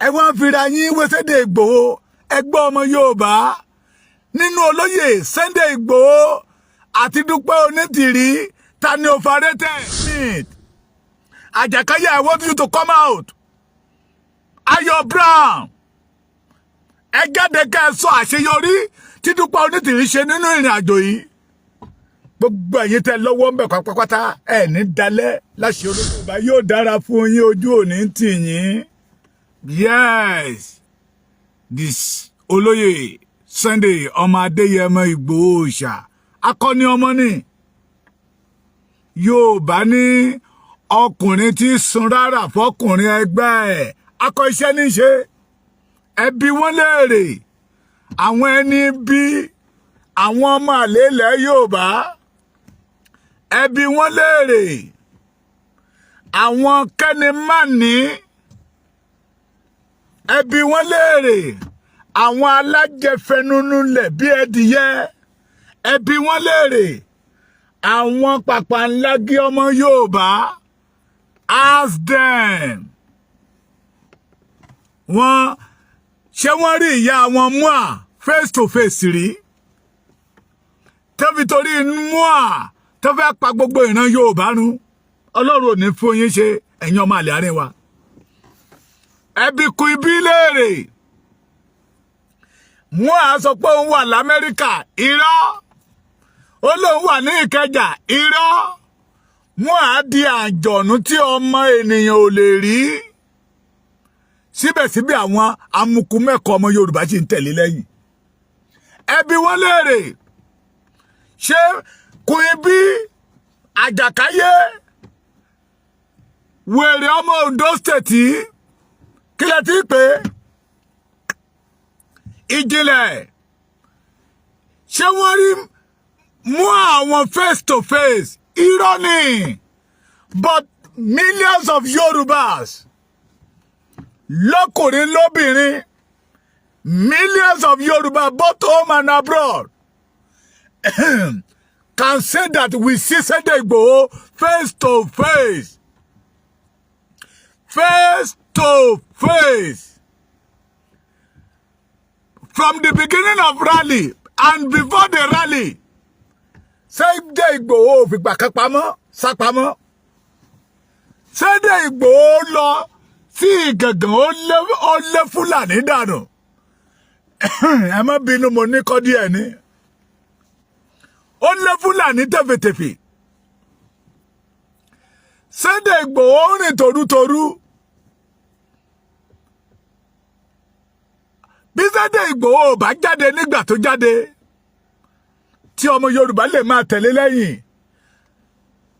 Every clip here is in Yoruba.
Ẹ wá ń fira yín wé Sunday Ìgbòho. Ẹgbẹ́ ọmọ Yorùbá, nínú olóyè Sunday Ìgbòho àti Dúpẹ́ Onítìrí, ta ni overrated? Àjàkáyé, I want you to come out. Ayọ̀ Brown, ẹ jáde ká ẹ sọ àṣeyọrí tí Dúpẹ́ Onítìrí ṣe nínú ìrìn àjò yìí. Gbogbo ẹ̀yin tẹ́ lọ́wọ́ ń bẹ̀ pátápátá, ẹ̀ ní dalẹ̀ láṣẹ Olódùmarè, yóò dára fún yín, ojú òní tì yín. Yes, this olóyè Sunday ọmọ Adéyẹmọ Ìgbòho Òòṣà, akọni ọmọ ni. Yorùbá ní ọkùnrin tí sun rárá fọkùnrin ẹgbẹ́ ẹ̀, akọ iṣẹ́ ní ṣe. Ẹbí wọn léèrè, àwọn ẹni bí àwọn ọmọ àlè ilẹ̀ Yorùbá, ẹbí wọn léèrè, àwọn kẹ́nimánì, ẹbí wọn léèrè, àwọn alájẹfẹnunulẹ̀ bí ẹdìyẹ, ẹbí wọn léèrè, àwọn pàpàǹlágí ọmọ Yorùbá. Ask them, wọ́n ṣé wọ́n rí ìyá wọn mua face to face rí, tẹ́fi torí mua tó fẹ́ pa gbogbo ìran Yorùbá run? Ọlọ́run ò ní fún yín ṣe, ẹ̀yin ọmọ àlè àárín wa. Ẹbí kú ibi léèrè. Mua sọ pé òun wà l'Amẹ́ríkà, irọ́. Ó lóun wà ní Ìkẹjà, irọ́. Mua di àjọ̀nú tí ọmọ ènìyàn ò lè rí. Síbẹ̀síbẹ̀, àwọn amukumẹ́kọ̀ ọmọ Yorùbá sì ń tẹ̀lé lẹ́yìn. Ẹbí wọn léèrè, ṣé Queen Bee Àjàkáyé, wèrè ọmọ Ondo State, kí lẹ ti pè é, ìjìnlẹ̀, ṣé wọ́n rí mú àwọn face to face? Irọ́ ni. But millions of Yorubas, lọ́kùnrin lóbìnrin, millions of Yoruba both home and abroad can say that we see Sunday Igboho face to face, face to face, from the beginning of rally and before the rally. Sunday Igboho ò fìgbà kan pamọ́ sápamọ́. Sunday Igboho lọ sí Ìgàngàn, ó lé Fúlàní dànù. Ẹ má bínú, mo ní kọ́ díẹ̀ ni. Ó lé Fúlàní tẹ̀fẹ̀tẹ̀fẹ̀. Sunday Igboho rìn tòrútòrú. Bí Sunday Igboho ò bá jáde nígbà tó jáde, tí ọmọ Yorùbá lè máa tẹ̀lé lẹ́yìn,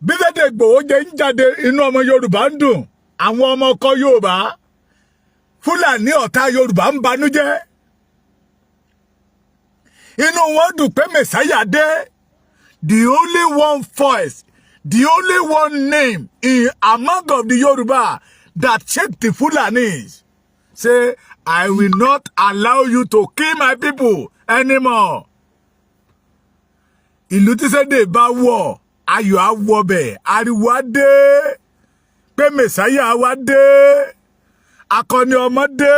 bí Sunday Igboho jẹ́ ń jáde, inú ọmọ Yorùbá ń dùn. Àwọn ọmọ ọkọ Yorùbá, Fúlàní ọ̀tá Yorùbá ń banújẹ́. Inú wọn dùn pé Messiah dé. The only one voice, the only one name in among of the Yoruba that shake the Fulanis, say, "I will not allow you to kill my people anymore." Ìlú tí Sunday bá wọ̀, ayọ̀ á wọbẹ̀, ariwo á dé pé Messiah wa dé, akọni ọmọ dé.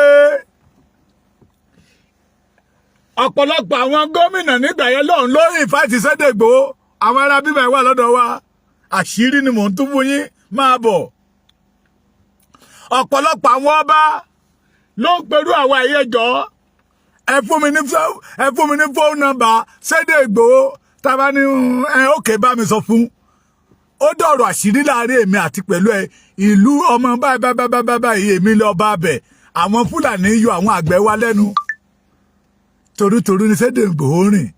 Ọ̀pọ̀lọpọ̀ àwọn gómìnà nígbà yẹn lọ́hùn ló invite Sunday Igboho. Àwọn ará bíbá wà lọ́dọ̀ wa, àṣírí ni mò ń tún fún yín, máa bọ̀. Ọ̀pọ̀lọpọ̀ àwọn ọba ló ń perú àwọn àyẹjọ́, Ẹ fún mi ní phone number Sunday Igboho." Tábà ní ẹ òkè bá mi sọ fún, ó dọ̀rọ̀ àṣírí láàrin èmi àti pẹ̀lú ẹ. Ìlú ọmọ báyìí báyìí báyìí báyìí, èmi lọ bá bẹ̀, àwọn Fúlàní yọ àwọn àgbẹ̀ wa lẹ́nu. Torútorú ní Sunday Igboho rìn,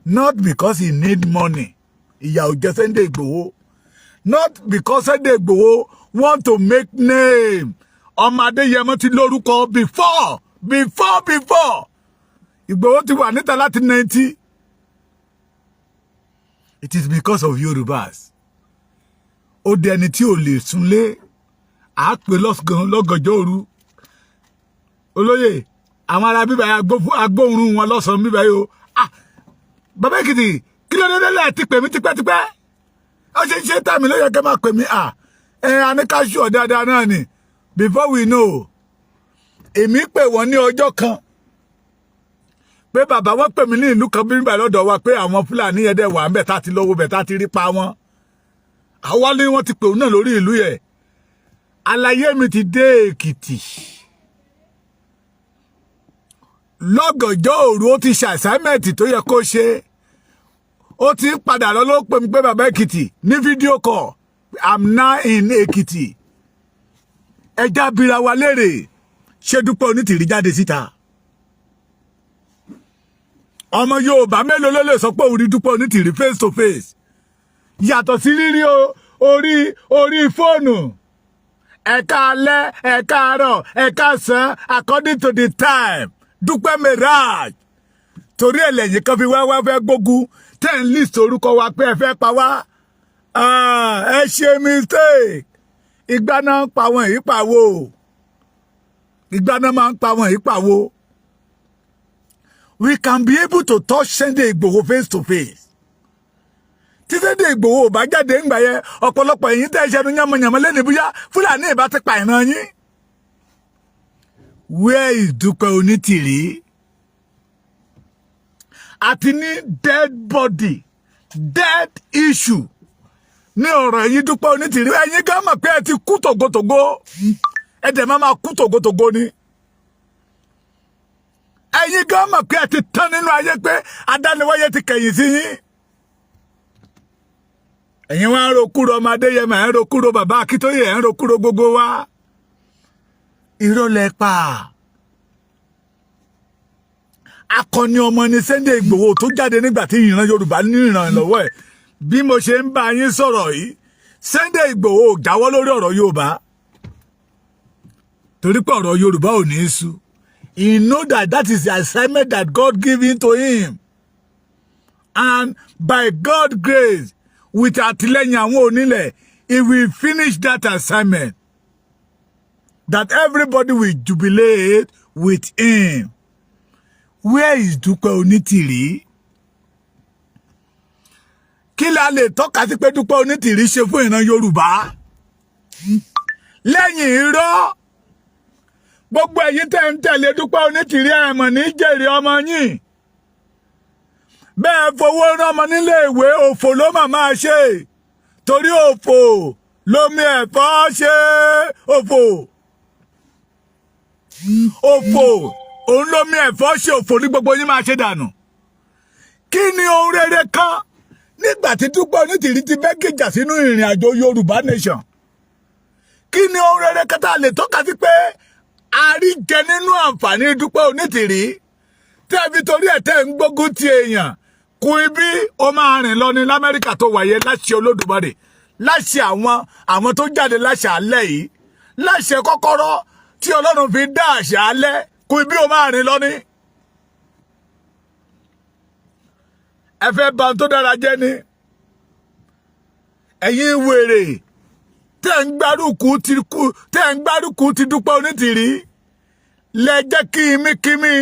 not because he need money. Ìyà ò jẹ Sunday Igboho. Not because Sunday Igboho want to make name. Ọmọ Adéyẹmọ ti lórúkọ before, before, before. Ìgbòho ti wà níta láti 90. It is because of Yorubas. Ó di ẹni tí ò lè súnlé, à á pè lọ́gànjọ́ òru. Olóyè, àwọn ará bíbá agbóhùn wọn lọ́sàn-án bíbá yìí o. Ah, bàbá Èkìtì, kí ló dé lẹ́ẹ̀ ti pè mí tipẹ́tipẹ́? Ó ṣe ń ṣe tàmí ló yẹ kẹ́ máa pè mí. À ẹ aníkáṣù dáadáa náà ni. Before we know, Èmi pè wọ́n ní ọjọ́ kan pé bàbá, wọn pè mí ní ìlú kan bí nígbà lọ́dọ̀ wa pé àwọn Fúlàní yẹn dẹ̀ wà ń bẹ̀, tá ti lọ́wọ́ bẹ̀, tá ti rí pa wọn. Àwa ni wọ́n ti pè òun náà lórí ìlú yẹn. Àlàyé mi ti dé Èkìtì lọ́gànjọ́ òru. Ó ti ṣe assignment tó yẹ kó ṣe, ó ti ń padà lọ, ló pè mí pé, "Bàbá Èkìtì," ní video call, "I'm now in Èkìtì." Ẹja bira wa léèrè, ṣé Dúpẹ́ Onítìrí jáde síta? Ọmọ Yorùbá mélòó ló lè sọ pé òun rí Dúpẹ́ Onítìrí face to face, yàtọ̀ sí rírí orí fóònù? Ẹ̀ka alẹ́, ẹ̀ka àárọ̀, ẹ̀ka ọ̀sán, according to the time. Dúpẹ́ mirage, torí ẹ̀ lẹ́yìn kan fi wá wá fẹ́ gbógun, ten list orúkọ wa pé ẹ fẹ́ pa wá. Ẹ ṣe mistake. Ìgbà náà ń pa wọn èyí pàwọ́, ìgbà náà máa ń pa wọn èyí pàwọ́. We can be able to touch Sunday Igboho face to face. Tí Sunday Igboho ò bá jáde ńgbà yẹn, ọ̀pọ̀lọpọ̀ ẹ̀yin tẹ́ ẹ ṣẹnu yánmọ̀yánmọ́ lẹ́nu, bóyá Fúlàní ìbá ti pa ìran yín. Where is Dúpẹ́ Onítìrí? Àti ní dead body, dead issue ní ọ̀rọ̀ ẹ̀yin Dúpẹ́ Onítìrí. Ẹ̀yin gan mọ̀ pé ẹ ti kú tògótògó, ẹ dẹ̀ máa kú tògótògó ni. Ẹ̀yin gan mọ̀ pé ẹ ti tán nínú ayé, pé adániwáyé ti kẹ̀yìn sí yín. Ẹ̀yin wá ń ro kúrò ọmọ Adéyẹmọ, ẹ̀ ń ro kúrò bàbá Akíntóyè, ẹ̀ ń ro kúrò gbogbo wa. Irọ́ lẹ pa. Akọni ọmọ ni Sunday Ìgbòho tó jáde nígbà tí ìran Yorùbá ní ìrànlọ́wọ́ ẹ̀. Bí mo ṣe ń bá yín sọ̀rọ̀ yìí, Sunday Ìgbòho ò jáwọ́ lórí ọ̀rọ̀ Yorùbá, torí pé ọ̀rọ̀ Yorùbá ò ní í sú. He know that that is the assignment that God give to him, and by God grace, with àtìlẹ́yìn àwọn onílẹ̀, he will finish that assignment that everybody will jubilate with him. Where is Dúpẹ́ Onítìrí? Kí la lè tọ́ka sí pé Dúpẹ́ Onítìrí ṣe fún ìran Yorùbá lẹ́yìn irọ́? Gbogbo ẹ̀yin tẹ́ ń tẹ̀lé Dúpẹ́ Onítìrí, ẹ̀mọ̀ ní jèrè ọmọ yín. Bẹ́ẹ̀ fowó rán ọmọ nílé ìwé, òfò ló mà máa ṣe, torí òfò lomi ẹ̀fọ́ ṣe. Òfò, òfò òun lomi ẹ̀fọ́ ṣe. Òfò ní gbogbo yín máa ṣe dànù. Kí ni ohun rere kan nígbà tí Dúpẹ́ Onítìrí ti bẹ́ gèjà sínú ìrìn àjò Yorùbá nation? Kí ni ohun rere kan tá a lè tọ́ka sí pé a rí jẹ nínú àǹfààní Dúpẹ́ Onítìrí tẹ́ fi torí ẹ̀ tẹ́ ń gbógun ti èèyàn kún ibi ó máa rìn lọ ní l'Amẹ́ríkà tó wáyé? Láṣẹ Olódùmarè, láṣẹ àwọn tó jáde láṣẹ alẹ́ yìí, láṣẹ kọ́kọ́rọ́ tí Ọlọ́run fi dá àṣà alẹ́ kún ibi ó máa rìn lọ ní. Ẹ fẹ́ bà ohun tó dára jẹ́ ni. Ẹ̀yin wèrè tẹ́ ń gbárùkù ti kú, tẹ́ ń gbárùkù ti Dúpẹ́ Onítìrí, lẹ jẹ́ kí imíkímí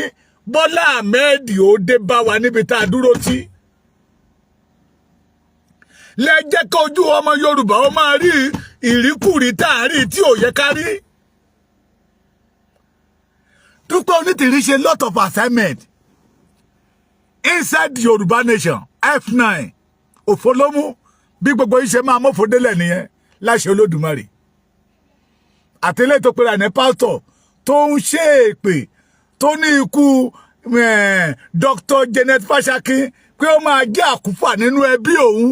Bọ́lá Ahmed ó dé bá wa níbi tá a dúró tí. Lẹ jẹ́ kí ojú ọmọ Yorùbá ó máa rí ìríkùrí tá a rí tí ò yẹ ká rí. Dúpẹ́ Onítìrí ṣe lot of assignment inside Yorùbá nation. F9 òfòlómú bí gbogbo yìí ṣe máa mọ́fò délẹ̀ nìyẹn, láṣẹ Olódùmarè. Àtẹlẹ́ tó pera ní pásítọ̀ tó ń ṣe èpè, tó ní ikú Dr. Janet Fashakin pé ó máa jẹ́ àkúfà nínú ẹbí òun,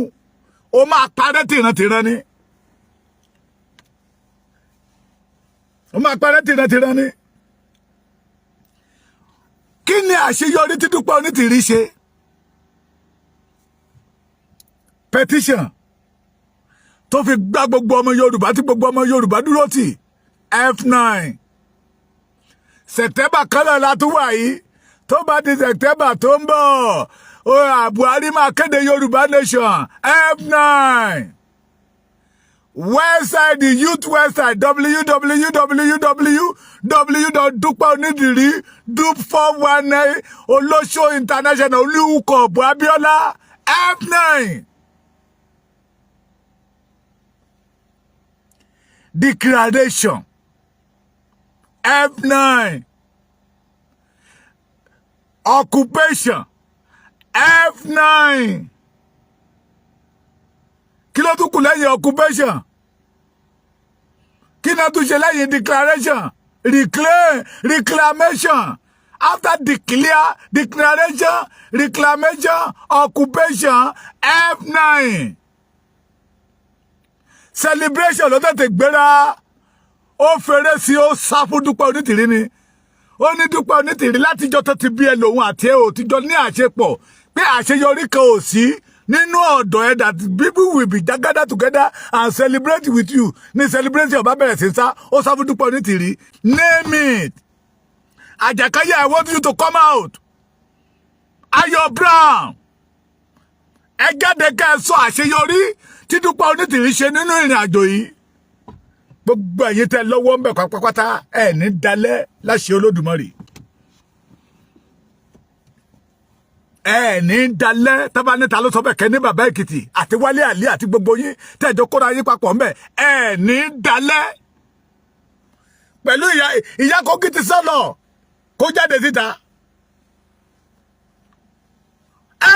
ó máa parẹ́ tìrantìran ni, ó máa parẹ́ tìrantìran ni. Kí ni àṣeyọrí tí Dúpẹ́ Onítìrí ṣe? Petition tó fi gbá gbogbo ọmọ Yorùbá, tí gbogbo ọmọ Yorùbá dúró tì, F9. September kan la tún wà yìí. Tó bá di September tó ń bọ̀, Buhari máa kéde Yorùbá nation. F9 website, the youth website, www.dupeonidiri dupe 419 olóṣó international olúkọ Abiola. F9 declaration, F9. Occupation, F9. Kí ló tún kù lẹ́yìn occupation? Kí náà tún ṣe lẹ́yìn declaration? Reclaim, reclamation. After declare, declaration, reclamation, occupation, F9, celebration. Ló tètè gbéra, ó fèrè sí, ó sá fún Dúpẹ́ Onítìrí ni. Ó ní Dúpẹ́ Onítìrí, látijọ́ tó ti bí ẹ lòun àti ẹ ò tíjọ́ ní àṣepọ̀, pé àṣeyọrí kan ò sí nínú ọ̀dọ̀ ẹ that people will be gather together and celebrate with you. Ní celebration ọba bẹ̀rẹ̀ sí sá, ó sá fún Dúpẹ́ Onítìrí. Name it. Àjàkáyé, I want you to come out. Ayọ̀ Brown, ẹ jáde ká ẹ sọ àṣeyọrí tí Dúpẹ́ Onítìrí ṣe nínú ìrìn àjò yìí. Gbogbo ẹ̀yin tẹ́ lọ́wọ́ ń bẹ̀ pátápátá, ẹ̀ ní dalẹ̀ láṣẹ Olódùmarè. Ẹ ní dalẹ̀. Tábà níta ló sọ bẹ́ẹ̀ kẹ́ ní bàbá Èkìtì àti Wálé Àlí àti gbogbo yín tẹ́jọ kóra yín papọ̀ ń bẹ̀, ẹ ní dalẹ̀. Pẹ̀lú ìyá ìyá Kogi ti sọ̀nà kó jáde síta.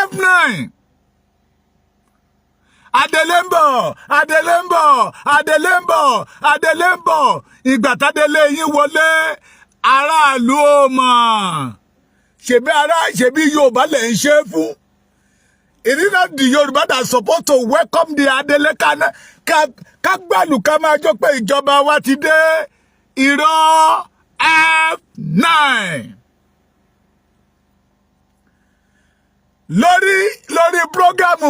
F9, Adélé ń bọ̀, Adélé ń bọ̀, Adélé ń bọ̀, Adélé ń bọ̀. Ìgbà tádélé yín wọlé, aráàlú ò mọ̀. Ṣèbí ará, ṣèbí Yorùbá lè ń ṣe é fún. It is not the Yorùbá that supposed to welcome the Adélé? Ká gbàlù, ká máa jó pé ìjọba wa ti dé. Irọ́. F9 lórí program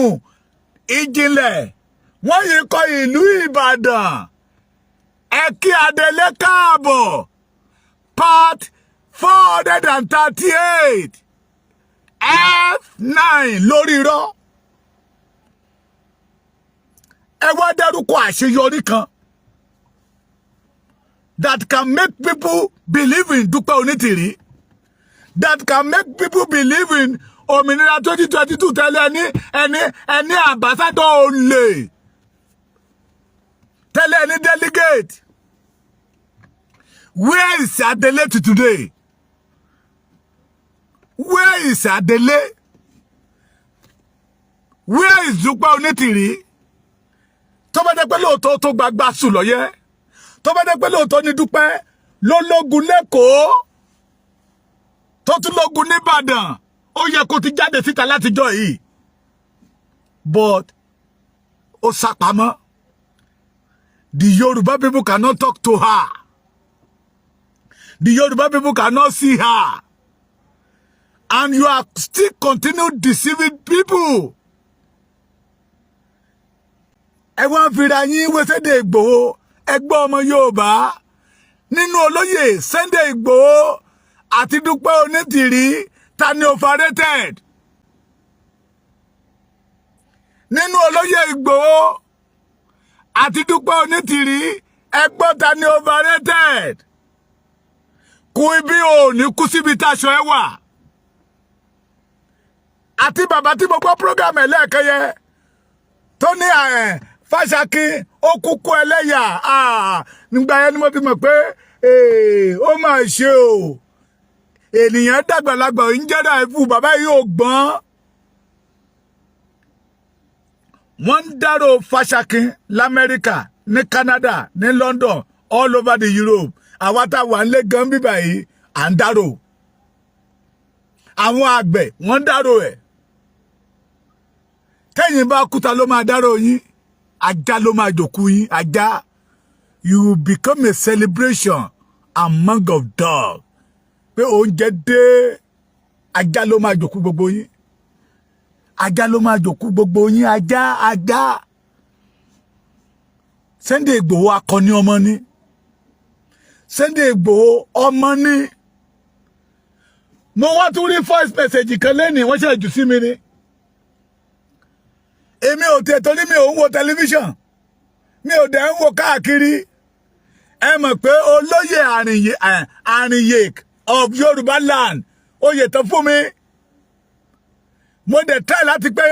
ìjìnlẹ̀ wọ́n yìí kọ ìlú Ìbàdàn, ẹ kí Adélé káàbọ̀, part 438, F9 lórí irọ́. Ẹ wá dárúkọ àṣeyọrí kan that can make people believe in Dúpẹ́ Onítìrí, that can make people believe in òmìnira 2022. Tẹ́lẹ̀ ẹni ambassador olè, tẹ́lẹ̀ ẹni delegate. Where is Adele to today? Where is Adele? Where is Dúpẹ́ Onítìrí? Tó bá jẹ́ pé lóòótọ́ tó gbagba sùn lọ́yẹ́, tó bá jẹ́ pé lóòótọ́ ní Dúpẹ́ ló lógun lẹ́kọ̀ọ́, tó tún lógun nìbàdàn, ó yẹ kó ti jáde síta látijọ́ yìí, but ó sápamọ́. The Yoruba people cannot talk to her. The Yoruba people cannot see her, and you are still continue deceiving people. Ẹ wá ń fira yín wé Sunday Ìgbòho. Ẹgbẹ́ ọmọ Yorùbá, nínú olóyè Sunday Ìgbòho àti Dúpẹ́ Onítìrí, ta ni overrated? Nínú olóyè Ìgbòho àti Dúpẹ́ Onítìrí, ẹgbọ́n, ta ni overrated? Kú ibi ò ní kú síbi táṣọ ẹ wà. Àti bàbá tí mo gbọ́ program ẹ̀ lẹ́ẹ̀kan yẹ tó ní ẹ̀ Fáṣakin ó kúkú ẹlẹ́yà, nígbà yẹn ni mo ti mọ̀ pé ó máa ṣe o. Ènìyàn dàgbàlagbà ń jẹ́ra ẹ̀fù, bàbá yìí ò gbọ́n. Wọ́n ń dárò Fáṣakin l'Amẹ́ríkà, ní Canada, ní London, all over the Europe. Àwa tá a wà ń lé gan bíbà yìí, à ń dárò. Àwọn àgbẹ̀, wọ́n ń dárò ẹ̀. Tẹ́yìn bá kúta, ló máa dárò yín. Ajá ló máa jòkú yín, ajá. You will become a celebration among of dog, pé oúnjẹ dé. Ajá ló máa jòkú gbogbo yín, ajá ló máa jòkú gbogbo yín, ajá, ajá. Sunday Igboho, akọni ọmọ ni Sunday Igboho, ọmọ ni. Mo wá tún rí voice message kan lẹ́nìí, wọ́n ṣe jù sí mi ni. Èmi ò tẹ̀ torí mi ò ń wo tẹlifíṣàn, mi ò dẹ̀ ń wo káàkiri. Ẹ mọ̀ pé olóyè Àrìnyè of Yorùbá land, oyè tó fún mi, mo dẹ̀ try láti pé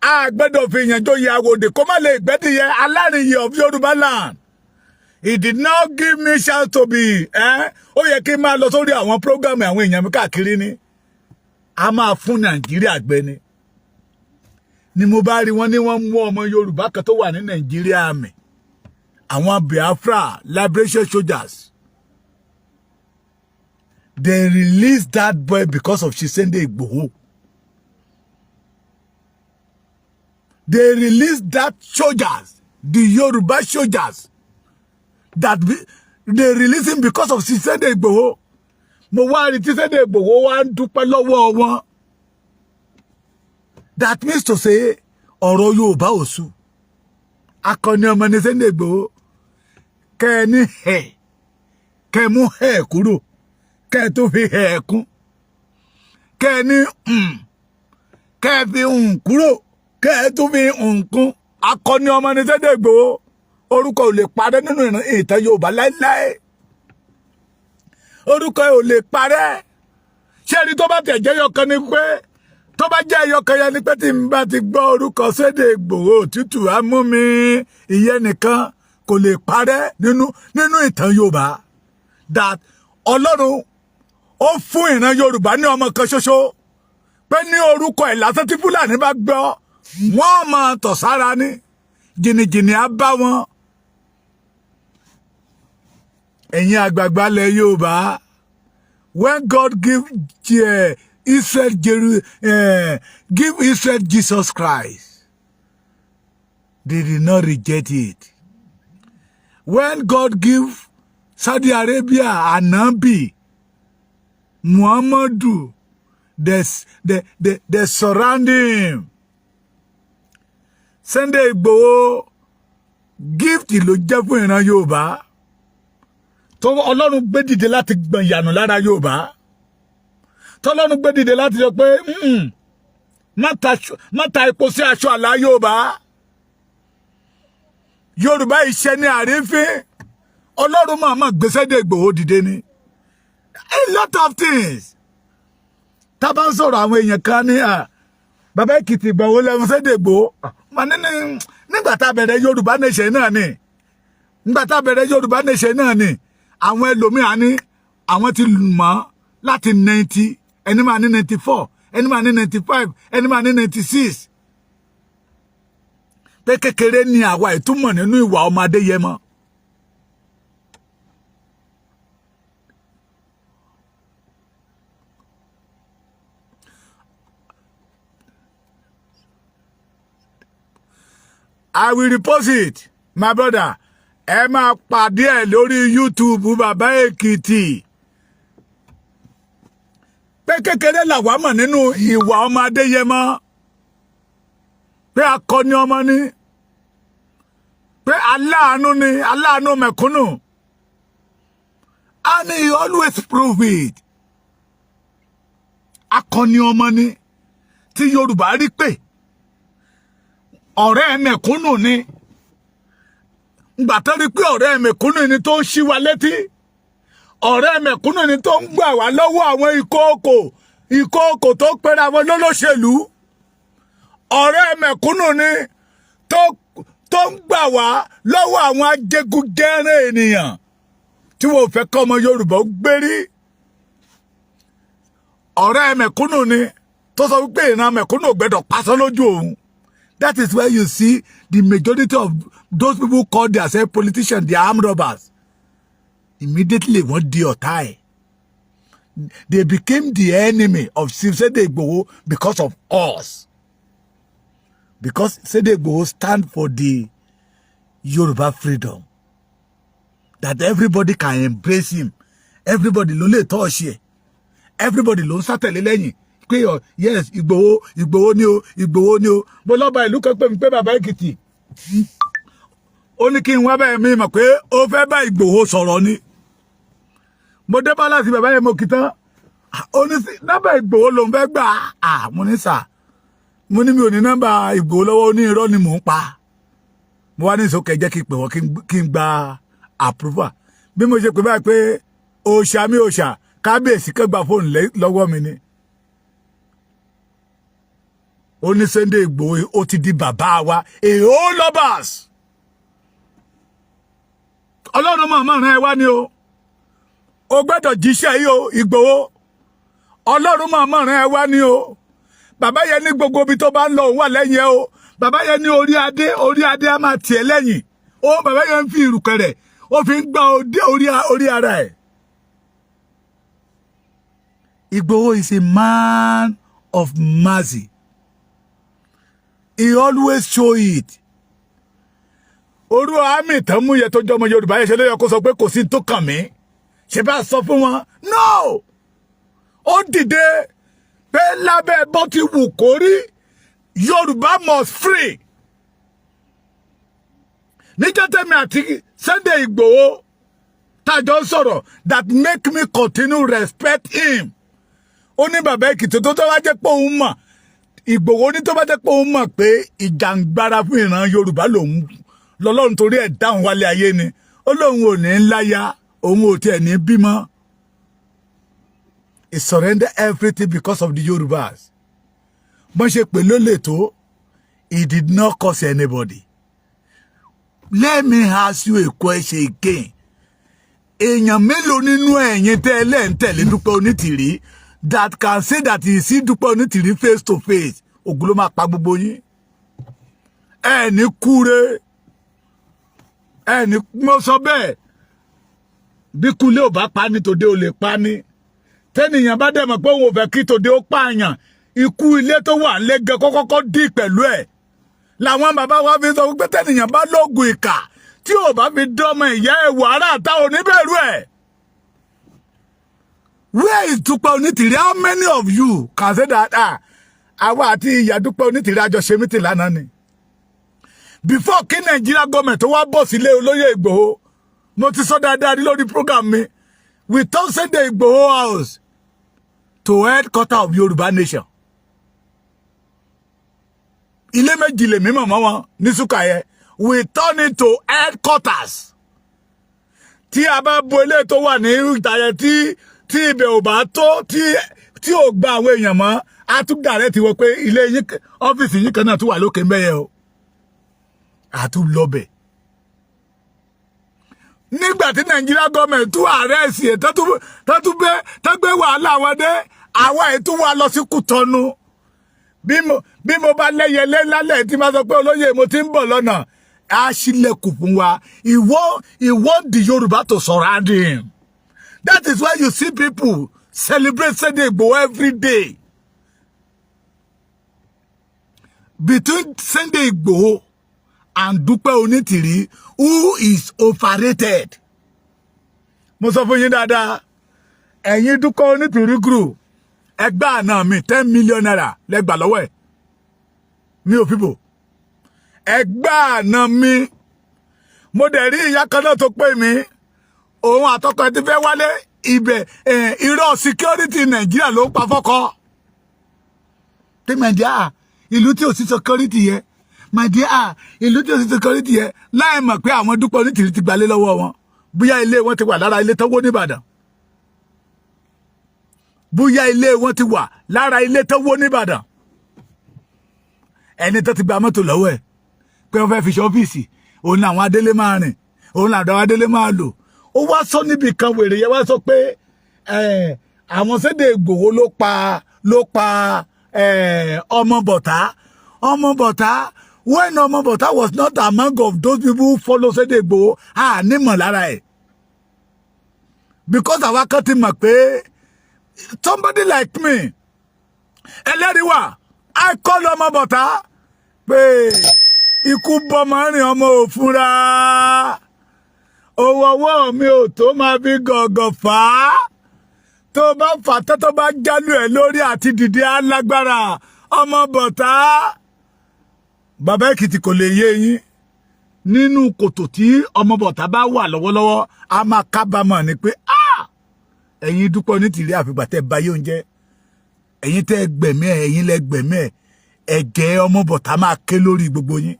a gbọ́dọ̀ fi èèyàn joyè àwòdì kó má lè gbẹ́dìyẹ. Alárìnyè of Yorùbá land, he did not give me chance to be. Ó yẹ kí n máa lọ sórí àwọn program àwọn èèyàn mi káàkiri ni. A máa fún Nàìjíríà gbẹ ni mo bá rí wọn ní wọ́n mú ọmọ Yorùbá kan tó wà ní Nàìjíríà mi, àwọn Biafra Liberation Soldiers. They released that boy because of Sunday Igboho. They released that soldiers, the Yoruba soldiers that they released him because of Sunday Igboho. Mo wá rí tí Sunday Igboho wá ń dúpẹ́ lọ́wọ́ wọn. That means to say, ọ̀rọ̀ Yorùbá ò sú akọni ọmọ ní Sunday Igboho. Kẹ́ ẹ ní ẹ̀, kẹ́ ẹ mú ẹ̀ kúrò, kẹ́ ẹ tó fi ẹ̀ kún, kẹ́ ẹ ní kẹ́ ẹ fi kúrò, kẹ́ ẹ tó fi kún, akọni ọmọ ní Sunday Igboho. Orúkọ ò lè parẹ́ nínú ìtàn Yorùbá láéláé. Orúkọ ò lè parẹ́. Ṣé ẹni tó bá tẹ̀ jẹ́ yọkan ni pé tó bá jẹ́ ẹyọkan yẹn ni pé tí n bá ti gbọ́ orúkọ Sunday Igboho, òtútù á mú mi. Ìyẹn nìkan kò lè parẹ́ nínú ìtàn Yorùbá, that Ọlọ́run ó fún ìran Yorùbá ní ọmọ kan ṣoṣo pé ní orúkọ ẹ̀ lásán, tí Fúlàní bá gbọ́, wọ́n máa tọ̀ sára ní jìnnìjìnnì á bá wọn. Ẹ̀yin àgbààgbà lẹ̀ Yorùbá, when God give Israel give Israel Jesus Christ, they did not reject it. When God give Saudi Arabia Anabi Muhammadu, they surround him. Sunday Igboho, gift ló jẹ́ fún ìran Yorùbá tó Ọlọ́run gbé dìde láti gbọ̀n ìyànà lára Yorùbá, tọ́lọ́run gbé dìde láti sọ pé, má ta epo sí aṣọ àlà Yorùbá. Yorùbá iṣẹ́ ní àrífín. Ọlọ́run máa máa gbé Sunday Igboho dìde ni. A lot of things tá a bá ń sọ̀rọ̀, àwọn èèyàn kan ní bàbá Èkìtì, ìgbà wo lẹ́nu Sunday Igboho? Mà ní nígbà tá a bẹ̀rẹ̀ Yorùbá nation náà ni. Nígbà tá a bẹ̀rẹ̀ Yorùbá nation náà ni. Àwọn ẹlòmíà ní àwọn ti mọ̀ láti 90, ẹni máa ní 94, ẹni máa ní 95, ẹni máa ní 96, pé kékeré ni àwa ìtumọ̀ nínú ìwà ọmọ Adéyẹmọ. I will repost it, my brother. Ẹ máa pàdé ẹ lórí YouTube Bàbá Èkìtì. Pé kékeré làwa mọ̀ nínú ìwà ọmọ Adéyẹmọ, pé akọni ọmọ ni, pé aláàánú ni, aláàánú mẹ̀kúnnù, and he always prove it. Akọni ọmọ ni tí Yorùbá rí pé ọ̀rẹ́ mẹ̀kúnnù ni. Ngbà tó rí pé ọ̀rẹ́ mẹ̀kúnnù ni tó ń ṣí wa létí, ọ̀rẹ́ mẹ̀kúnnù ni tó ń gbà wá lọ́wọ́ àwọn ìkookò ìkookò tó pera wọn lólóṣèlú, ọ̀rẹ́ mẹ̀kúnnù ni tó ń gbà wá lọ́wọ́ àwọn ajẹgúnjẹrán ènìyàn tí wọ́n fẹ́ kọ́ ọmọ Yorùbá gbérí, ọ̀rẹ́ mẹ̀kúnnù ni tó sọ wípé ìran mẹ̀kúnnù ò gbẹ́dọ̀ pasán lójú òun. That is where you see the majority of those people call themselves politicians, the armed robbers. Immediately wọ́n di ọ̀tá ẹ̀. They became the enemy of Sunday Igboho because of us. Because Sunday Igboho stand for the Yoruba freedom. That everybody can embrace him. Everybody ló lè tọ́ ṣe ẹ̀. Everybody ló ń sátẹ̀lé lẹ́yìn pé ọ yes, Ìgbòho, Ìgbòho ni o, Ìgbòho ni o. Mo lọ́ba ìlú kan pè mí pé bàbá Èkìtì, ó ní kí n wá bẹ́ẹ̀, mi mọ̀ pé ó fẹ́ bá Ìgbòho sọ̀rọ̀ ni. Mo dé bá láti bàbá yẹn, mo kì tán, ó ní sí nọ́mbà Ìgbòho lòún fẹ́ gbà á. Mo ní sà, mo ní mi ò ní nọ́mbà Ìgbòho lọ́wọ́. Ó ní irọ́ ni mò ń pa. Mo wá ní ìsókè jẹ́ kí n pè wọ́n, kí n gba approval. Bí mo ṣe pè báyìí pé òòṣà mi, òòṣà kábíyèsí kan gba fóònù lọ́wọ́ mi ni. Ó ní Sunday Igboho ó ti di bàbá wa, èèó lovers. Ọlọ́run máa máa rán ẹ wá ni o. O gbọ́dọ̀ jíṣẹ́ yìí o, Ìgbòho. Ọlọ́run máa mọ̀ràn ẹ wá ní o. Bàbá yẹn ní gbogbo ibi tó bá ń lọ, òun wà lẹ́yìn ẹ o. Bàbá yẹn ní orí adé, orí adé á máa tiẹ̀ lẹ́yìn ó. Bàbá yẹn ń fi ìrùkẹ̀rẹ̀, ó fi ń gbá orí ara ẹ̀. Igboho is a man of mercy. He always show it. Orú àmì tán mú yẹ tó jọmọ Yorùbá yẹn, ṣe ló yẹ kó sọ pé kò sí tó kàn mí, ṣe bá sọ fún wọn? No, ó dìde pé lábẹ́ bó ti wù kó rí, Yorùbá must free. Níjọ́ tẹ́mi àti Sunday Igboho tájọ ń sọ̀rọ̀, that make me continue respect him. Ó ní bàbá Èkìtì, tó bá jẹ́ pé òun mọ̀, Ìgbòho ní tó bá jẹ́ pé òun mọ̀ pé ìjàngbara fún ìran Yorùbá lòun lọ́lọ́run torí ẹ̀ dáhùn wálé ayé ni, ó lóun ò ní láya, òun ò tiẹ̀ ní bímọ. He surrender everything because of the Yorubas. Bọ́n ṣe pè lólè tó, he did not curse anybody. Let me ask you a question again. Èèyàn mélòó nínú ẹ̀yin tẹ́ ẹ lẹ́ ń tẹ̀lé Dúpẹ́ Onítìrí that can say that he see Dúpẹ́ Onítìrí face to face? Ògùn ló máa pa gbogbo yín. Ẹ ní kúre, ẹ ní mo sọ bẹ́ẹ̀. Bí kúlé ò bá pa ní, tòde ò lè pa ní. Tẹ́nìyàn bá dẹ̀ mọ̀ pé òun ò fẹ́ kí tòde ó pààyàn, ikú ilé tó wà lẹ́gẹ̀ kọ́kọ́kọ́ dì pẹ̀lú ẹ̀. Làwọn bàbá wa fi sọ wípé tẹ́nìyàn bá lóògùn ìkà, tí ò bá fi dọ́mọ ìyá ẹ̀ wò, ará àta ò ní bẹ̀rù ẹ̀. Where is Dúpẹ́ Onítìrí? How many of you can say that, ah, àwa àti ìyá Dúpẹ́ Onítìrí àjọ ṣe meeting lánàá ni? Before kí Nàìjíríà gọọmẹ̀ tó wá bọ̀ sílé olóyè Ìgbòho, mo ti sọ dáadáa rí lórí program mi, we turn Sunday Ìgbòho house to headquarter of Yorùbá nation. Ilé méjì lèmi mọ̀ mọ́ wọn ní Súkà yẹn. We turn it to headquarters. Tí a bá bo ilé tó wà ní ìta yẹn, tí ibẹ̀ ò bá tó, tí ò gba àwọn èèyàn mọ́, a tún dàrẹ́ ti wọ pé ilé yín, ọ́fíìsì yín kan náà tún wà lókè mbẹ́yẹ o, a tún lọ bẹ̀. Nígbà tí Nàìjíríà gọọmẹ̀ tún arrest ẹ̀, tó tún gbé tó gbé wàhálà wọn dé, àwa ètò wa lọ sí Kútọ́nù. Bí mo bá lẹ́yẹlé lálẹ́ tí ma sọ pé, "Olóyè, mo ti ń bọ̀ lọ́nà," á ṣílẹ̀kùn fún wa. He want the Yorùbá to surround him. That is why you see people celebrate Sunday Igboho every day. Between Sunday Igboho and Dúpẹ́ Onítìrí, who is overrated? Mo sọ fún yín dáadáa, ẹ̀yin Dúpẹ́ Onítìrí group, ẹgbẹ́ àná mi, ₦10 million lẹ́gbàá lọ́wọ́ ẹ̀. Mi ò fìbò ẹgbẹ́ àná mi. Mo dẹ̀ rí ìyá kan náà tó pè mí, òun àtọkọ ẹ ti fẹ́ wálé ibẹ̀. Irọ́ security Nàìjíríà ló ń pa fọ́kọ. Pé, my dear, ìlú tí ò sí security yẹ, my dear, ìlú tí ò sí security yẹ, láì mọ̀ pé àwọn Dúpẹ́ Onítìrí ti gbalé lọ́wọ́ wọn. Bóyá ilé wọn ti wà lára ilé tó wó nìbàdàn, bóyá ilé wọn ti wà lára ilé tó wó nìbàdàn. Ẹni tó ti gba mọ́tò lọ́wọ́ ẹ̀ pé wọ́n fẹ́ fi ṣe ọ́fíìsì, òun làwọn adélé máa rìn, òun làwọn adélé máa lò. Ó wá sọ níbi kan, wèrè yẹn wá sọ pé àwọn Sunday Igboho ló pa ọmọ bọ̀tá, ọmọ bọ̀tá, when ọmọ bọ̀tá was not among of those people who follow Sunday Igboho. A nímọ̀ lára ẹ̀ because àwa kan ti mọ̀ pé somebody like me, ẹlẹ́rìí wà, I call ọmọ bọ̀tá pé ikú bọ́mọ rìn, ọmọ òfúnra, owó ọwọ́ mi ò tó máa fi gọ̀gọ̀ fà á. Tó bá fà tó, tó bá jálù ẹ̀ lórí, àti dìde alágbára. Ọmọ bọ̀tá, bàbá Èkìtì, kò lè yé yín. Nínú kòtò tí ọmọ bọ̀tá bá wà lọ́wọ́lọ́wọ́, a máa kábàámọ̀ ni pé, ah, ẹ̀yin Dúpẹ́ Onítìrí, àfìgbà tẹ́ bayé oúnjẹ, ẹ̀yin tẹ́ gbẹ̀mí ẹ̀, ẹ̀yin lẹ gbẹ̀mí ẹ̀. Ẹ̀jẹ̀ ọmọ bọ̀tá máa ké lórí gbogbo yín,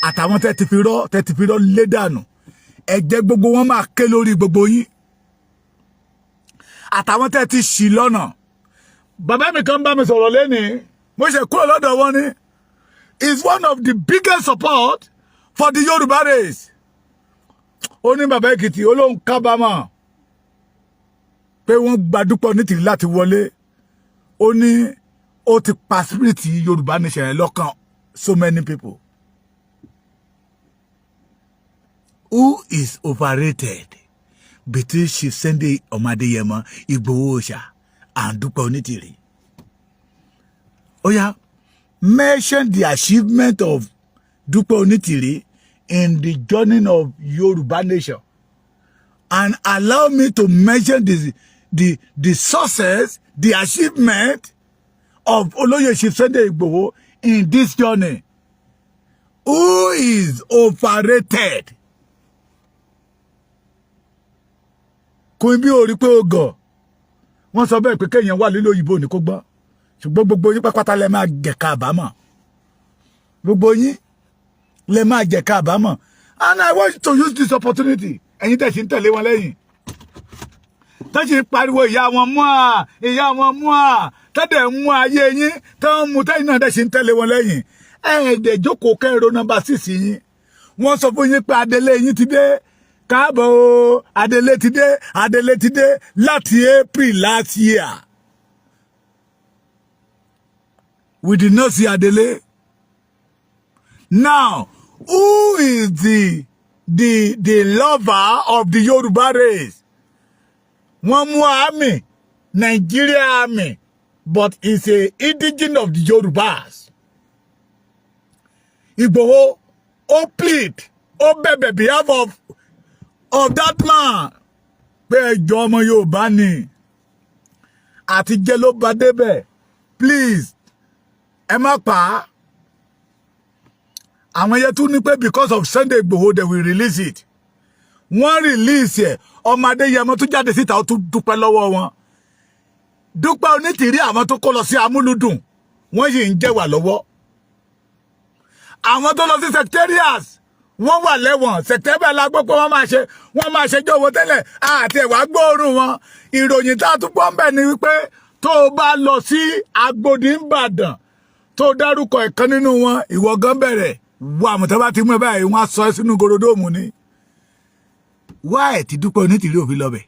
àtàwọn tẹ́ ti fi rọ́ lé dànù. Ẹ̀jẹ̀ gbogbo wọn máa ké lórí gbogbo yín, àtàwọn tẹ́ ti ṣì lọ́nà. Bàbá mi kan bá mi sọ̀rọ̀ lẹ́nìí, mo ṣe kúrò lọ́dọ̀ wọn ni, is one of the biggest support for the Yorùbá race. Ó ní bàbá Èkìtì, ó lóun kábàámọ̀. Pé wọ́n gba Dúpẹ́ Onítìrí láti wọlé, ó ní ó ti pa spirit Yorùbá nation yẹn lọ́kàn so many people. Who is overrated between Chief Sunday ọmọ Adéyẹmọ Ìgbòho Òòṣà and Dúpẹ́ Onítìrí? Ó yá, mention the achievement of Dúpẹ́ Onítìrí in the journey of Yorùbá nation and allow me to mention the success, the achievement of Olóyè Chief Sunday Igboho in this journey. Who is overrated? Queen bí o rí pé o gọ̀. Wọ́n sọ bẹ́ẹ̀ pé kéèyàn wà nílò òyìnbó ní kó gbọ́. Ṣùgbọ́n gbogbo yín pápátá lẹ máa jẹ̀ka àbámọ̀. Gbogbo yín lẹ máa jẹ̀ka àbámọ̀. And I want to use this opportunity. Ẹ̀yin tẹ̀ sí ń tẹ̀lé wọn lẹ́yìn tó sì pariwo ìyá wọn mú à, ìyá wọn mú à, tẹ́lẹ̀ ń mú ayé yín tó ń mú, tẹ́yìn náà dẹ̀ sì ń tẹ̀lé wọn lẹ́yìn. Ẹ̀ẹ́dẹ̀ jókòó kẹ́rọ number 6 yín. Wọ́n sọ fún yín pé adelé yín ti dé. Káàbọ̀ o, adelé ti dé, adelé ti dé láti April last year. We did not see adelé. Now, who is the lover of the Yoruba race? Wọ́n mú army, Nigeria Army, but is a indigene of the Yorubas. Ìgbòho ó plead, ó bẹ̀bẹ̀ behalf of that man pé ẹjọ́ ọmọ Yorùbá ni, àti jẹ́ ló bá débẹ̀, please, ẹ má pa á. Àwọn yẹn tún ní pé because of Sunday Igboho, they will release it. Wọ́n release ẹ̀. Ọmọ Adéyẹmọ tún jáde síta, ó tún dúpẹ́ lọ́wọ́ wọn. Dúpẹ́ Onítìrí, àwọn tó kó lọ sí Amúlùdùn, wọ́n sì ń jẹ́wà lọ́wọ́. Àwọn tó lọ sí secretariat, wọ́n wà lẹ́wọ̀n. Secretariat la gbọ́ pé wọ́n máa ṣe jọ̀wọ́ tẹ́lẹ̀ àti ẹ̀wà gbóòórùn wọn. Ìròyìn tá a tún gbọ́ ń bẹ̀ ni wípé tó o bá lọ sí Agodi Ìbàdàn, tó o dárúkọ ìkan nínú wọn, ìwọ gan bẹ̀rẹ̀ wà mọ̀tẹ́ bá ti mú ẹ báyìí, wọ́n á sọ ẹ́ sínú gorodóòmù ni. Wá ẹ̀ tí Dúpẹ́ Onítìrí òfin lọ bẹ̀,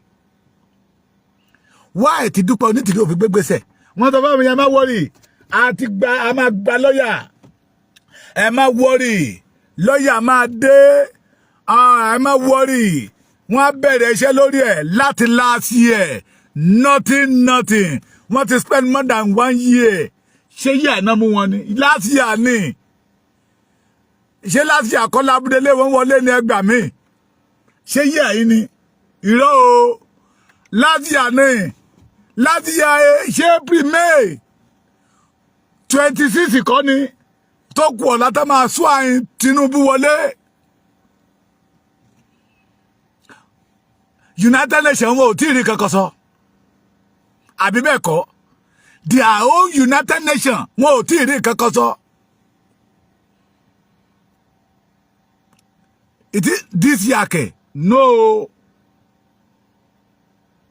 wá ẹ̀ tí Dúpẹ́ Onítìrí òfin gbégbèsè. Wọ́n sọ fún mi, ẹ má worry, àti gba, a máa gba lọ́yà. Ẹ má worry, lọ́yà máa dé. Ẹ má worry, wọ́n á bẹ̀rẹ̀ iṣẹ́ lórí ẹ̀ láti last year. Nothing, nothing. Wọ́n ti spend more than one year. Ṣé yíyà náà mú wọn ni? Last year ni. Ṣé last year kọ́ lábúdélé wọn wọlé ní ẹgbàá mi? Ṣé yíyà yìí ni? Irọ́ o, last year ni. Last year, ṣé April, May 26 kọ́ ni tó kù ọ̀la tá máa sún àyìn Tinubu wọlé? United Nations wọn ò tí ì rí kankan sọ, àbí bẹ́ẹ̀ kọ́? Their own United Nations, wọn ò tí ì rí kankan sọ. It is this year kẹ? No,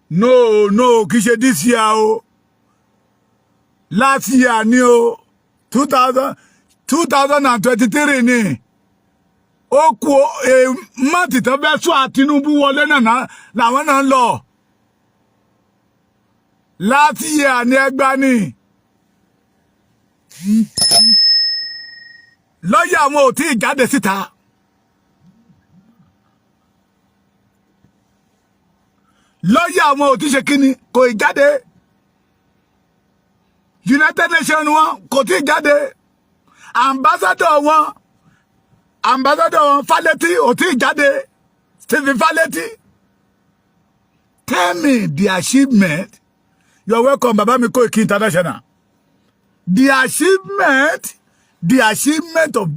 no, no, kì í ṣe this year o. Last year ni o, 2023 ni. Ó kú mọ́tì tó fẹ́ sún Tinubu wọlé náà làwọn náà ń lọ. Last year ni ẹgbàá ni. Lọ́yà wọn ò tí ì jáde síta. Lọ́yà wọn ò tí ṣe kíni, kò ì jáde. United Nations wọn kò tí ì jáde. Ambassador wọn Faleti ò tí ì jáde, Stephen Faleti. Tell me the achievement. You are welcome, baba mi Koiki International. The achievement of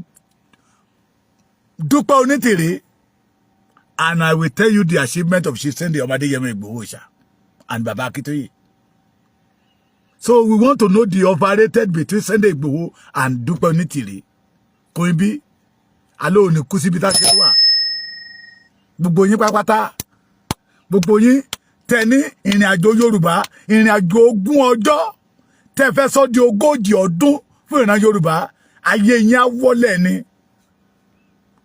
Dúpẹ́ Onítìrí, and I will tell you the achievement of Chief Sunday ọmọ Adéyẹmọ Ìgbòho Òòṣà and Baba Akintoye. So we want to know the overrated between Sunday Igboho and Dúpẹ́ Onítìrí. Queen bí alẹ́ òní kú síbi tá a ṣe wà. Gbogbo yín pátápátá, gbogbo yín tẹ ní ìrìn àjò Yorùbá, ìrìn àjò 20 ọjọ́ tẹ fẹ́ sọ di 40 ọdún fún ìran Yorùbá, ayé yín á wọlé ni.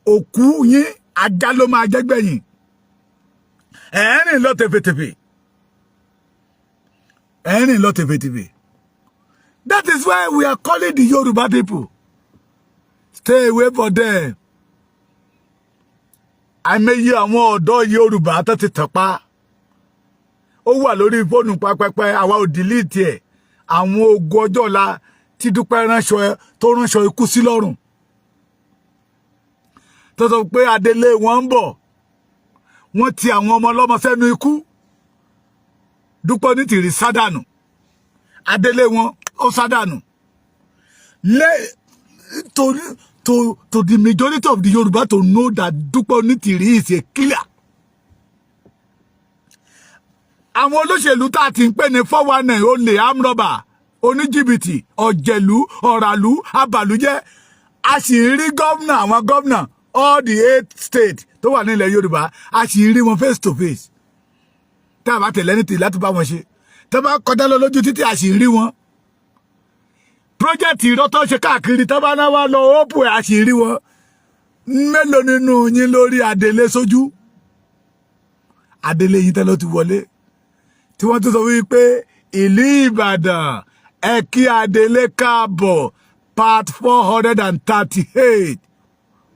Òkú yín, ajá ló máa jẹ́ gbẹ̀yìn. Ẹ̀ẹ́rìn lọ tẹ̀fẹ̀tẹ̀fẹ̀. Ẹ̀ ń rìn lọ tèfètèfè. That is why we are calling the Yoruba people, stay away for them. Àìmọye àwọn ọ̀dọ́ Yorùbá tó ti tàn pa, ó wà lórí fóònù pápẹ́pẹ́, àwa ò delete ẹ̀. Àwọn ogun ọjọ́ ọ̀la tí Dúpẹ́ ránṣọ, tó ránṣọ ikú sí lọ́rùn, tó sọ pé adelé wọn ń bọ̀, wọ́n ti àwọn ọmọ ọlọ́mọ sẹ́nu ikú. Dúpẹ́ Onítìrí sádànù, adelé wọn ó sádànù. Lé to the majority of the Yoruba to know that Dúpẹ́ Onítìrí is a killer. Àwọn olóṣèlú tá a ti ń pè ní 419, olè, amrọ̀bà, oníjìbìtì, ọ̀jẹ̀lú, ọ̀ràlú, abàlújẹ́, a sì ń rí gómìnà, àwọn gómìnà all the eight states tó wà nílẹ̀ Yorùbá, a sì ń rí wọn face to face. Tá a bá tẹ̀lé ní tì láti bá wọn ṣe, tá a bá kọjá lọ lójú títí, a sì ń rí wọn. Project irọ́ tó ṣe káàkiri, tó bá náà wá lọ ópù ẹ̀, a sì rí wọn. Mélòó nínú yín lórí adélé sójú adélé yín tẹ́lẹ̀ ti wọlé, tí wọ́n tún sọ wípé ìlú Ìbàdàn, ẹ kí adélé káàbọ̀, part 438?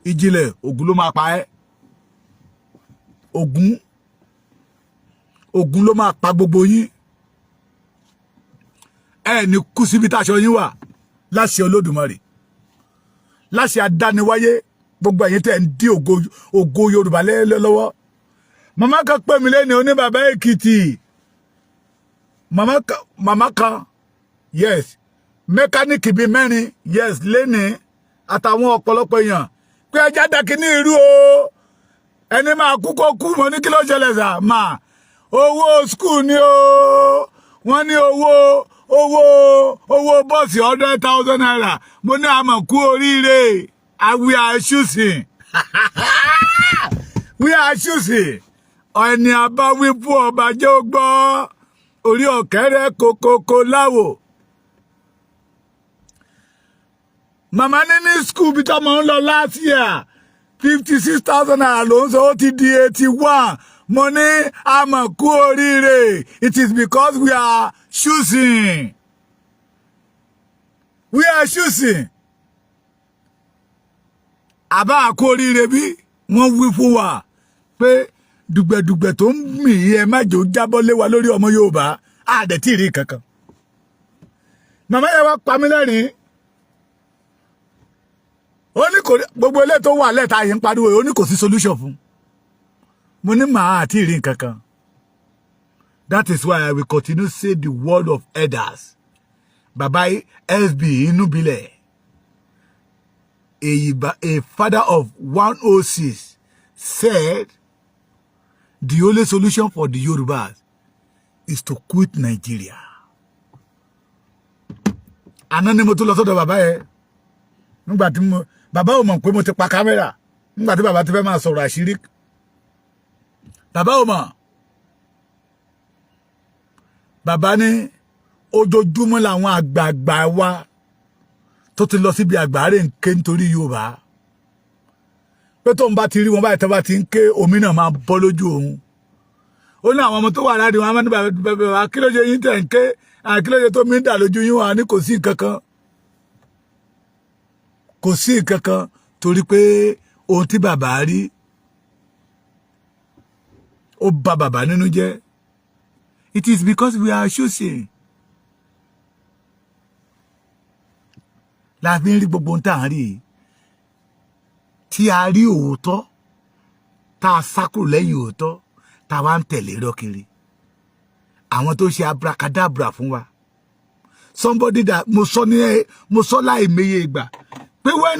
Ìjìnlẹ̀, Ògún ló máa pa ẹ́. Ògún, Ògún ló máa pa gbogbo yín. Ẹ ní kú síbi táṣọ yín wà, láṣẹ Olódùmarè, láṣẹ adániwáyé. Gbogbo ẹ̀yin tẹ́ ń dí ògo, ògo Yorùbá lọ́wọ́. Màmá kan pè mí lẹ́nu, oní bàbá Èkìtì. Màmá kan, màmá kan, yes, mẹkáníìkì bíi mẹ́rin, yes, lẹ́ni àtàwọn ọ̀pọ̀lọpọ̀ èèyàn pé ẹja dàkí ní irú o, ẹni máa kú kó kú. Mọ́ ní kí ló ṣẹlẹ̀ sà máa? Owó school ni o. Wọ́n ní owó bọ́ọ̀sì ₦100,000. Mo ní àmọ̀ kú oríire. We are choosing, we are choosing. Ẹni àbáwí fún ọba jẹ́ ó gbọ́, orí ọ̀kẹ́rẹ́ kokoko láwò. Màmá ní school bí tọ́mọ ń lọ last year, ₦56,000 ló ń sọ, ó ti di 81. Mo ní àmọ̀ kú oríire. It is because we are choosing, we are choosing. Àbá àkú oríire bí wọ́n wí fún wa pé dùgbẹ̀dùgbẹ̀ tó ń mì í, ẹ má jò jábọ́ lé wa lórí ọmọ Yorùbá, àdẹ̀ tí ì rí kankan. Màmá yẹn wá pa mí lẹ́rìn-ín. Ó ní kò gbogbo ilé tó wà lẹ́ta yìí ń pariwo, ó ní kò sí solution fún. Mo ní màá àti ìrí kankan. That is why I will continue say the word of elders. Baba SB Inúbilẹ̀, a father of 106, said the only solution for the Yorubas is to quit Nigeria. Àná ni mo tún lọ sọ́dọ̀ bàbá yẹn. Nígbà tí mo, bàbá ò mọ̀ pé mo ti pa kámẹ́rà nígbà tí bàbá ti fẹ́ máa sọ̀rọ̀ àṣírí, bàbá ò mọ̀. Bàbá ní ojoojúmọ́ làwọn àgbààgbà wa tó ti lọ síbi àgbáre ń ké nítorí Yorùbá, pé tóun bá ti rí wọn báyìí, tó bá ti ń ké, omi náà máa bọ́ lójú òun. Ó ní àwọn ọmọ tó wà láàrin wọn máa ní, "Bàbá, kí ló ṣe yín tẹ̀ ń ké? Kí ló ṣe tó mi ń dà lójú yín?" Wà ní kò sí nǹkan kan, kò sí nǹkan kan, torí pé ohun tí bàbá rí, ó bà bàbá nínú jẹ́. It is because we are choosing la fi ń rí gbogbo ohun tá à ń rí yìí. Tí a rí òótọ́, tá a sá kúrò lẹ́yìn òótọ́, tá a wá ń tẹ̀lé irọ́ kiri, àwọn tó ṣe abracadabra fún wa. Somebody that mo sọ ní, mo sọ láì meye ìgbà pé when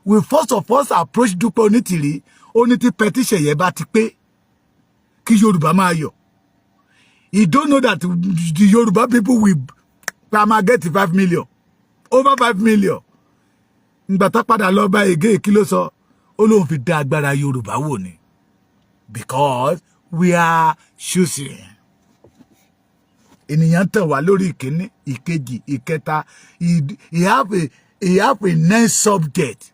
we first of all approach Dúpẹ́ Onítìrí, ó ní tí petition yẹn bá ti pé, kí Yorùbá máa yọ̀. He don't know that the Yorùbá people will pa máa get 5 million, over 5 million. Ngbà tá padà lọ bá ègé, kí ló sọ? Ó lóun fi dá agbára Yorùbá wò ni, because we are choosing. Ènìyàn tàn wá lórí ìkíní, ìkejì, ìkẹta. He have a nine subject,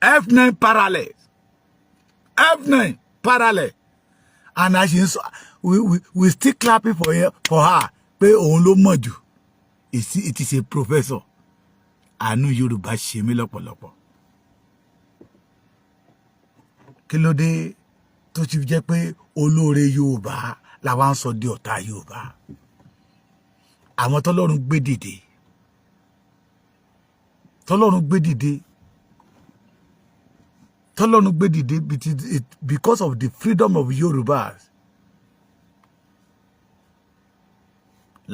F9 parallel, F9 parallel. And a ṣe ń sọ, we still clapping for her pé òun ló mọ̀ jù. It is a professor. Àánú Yorùbá ṣe mí lọ́pọ̀lọpọ̀. Kí ló dé tó ti jẹ́ pé olóore Yorùbá làwa ń sọ di ọ̀tá Yorùbá? Àwọn tọ́lọ́run gbé dìde, tọ́lọ́run gbé dìde, tọ́lọ́run gbé dìde because of the freedom of Yorùbás,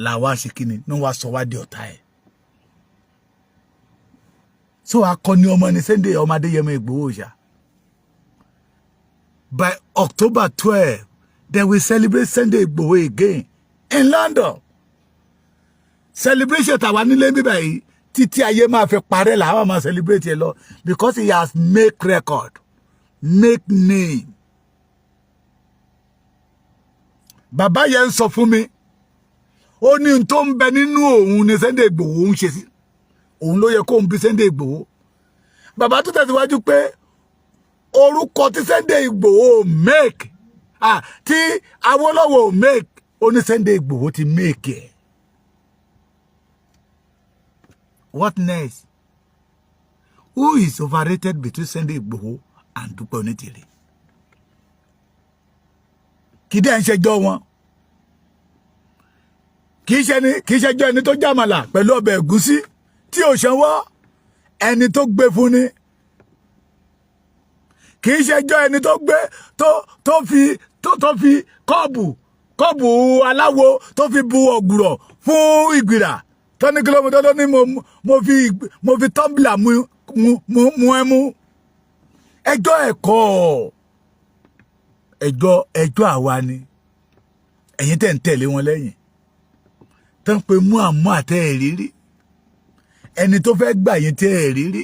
làwa ṣe kíni ní wàá sọ wá di ọ̀tá ẹ̀. So akọni ọmọ ní Sunday ọmọ Adéyẹmọ Ìgbòho ṣá. By October 12, they will celebrate Sunday Igboho again in London. Celebration tàwa nílé bíbá yìí, títí ayé máa fi parẹ́ làwọn máa celebrate ẹ lọ, because he has make record, make name. Bàbá yẹn ń sọ fún mi, ó ní n tó ń bẹ nínú òun ni Sunday Igboho ń ṣe sí òun, ló yẹ kó ń bí Sunday Igboho. Bàbá tó tẹ̀síwájú pé orúkọ tí Sunday Igboho make, ah, tí Awólọ́wọ̀ make, ó ní Sunday Igboho ti make ẹ̀. What next? Who is overrated between Sunday Igboho and Dúpẹ́ Onítìrí? Kì í dẹ́ ń ṣẹjọ́ wọn, kì í ṣe ni, kì í ṣẹjọ́ ẹni tó jàmàlà pẹ̀lú ọbẹ̀ ẹ̀gúsí tí ò ṣanwọ́ ẹni tó gbé fún ni. Kì í ṣẹjọ́ ẹni tó gbé tó fi kọ́ọ̀bù aláwo tó fi bu ọ̀gùrọ̀ fún ìgbìrà tó ní kìlómítà tó ní mo fi tumbler mu mu mu ẹmu. Ẹjọ́ ẹ̀kọ́, ẹjọ́ àwa ni ẹ̀yin tẹ̀ ń tẹ̀lé wọn lẹ́yìn tó ń pe mú àmú àtẹ ìrírí ẹni tó fẹ́ gbà yín tẹ́ ìrírí.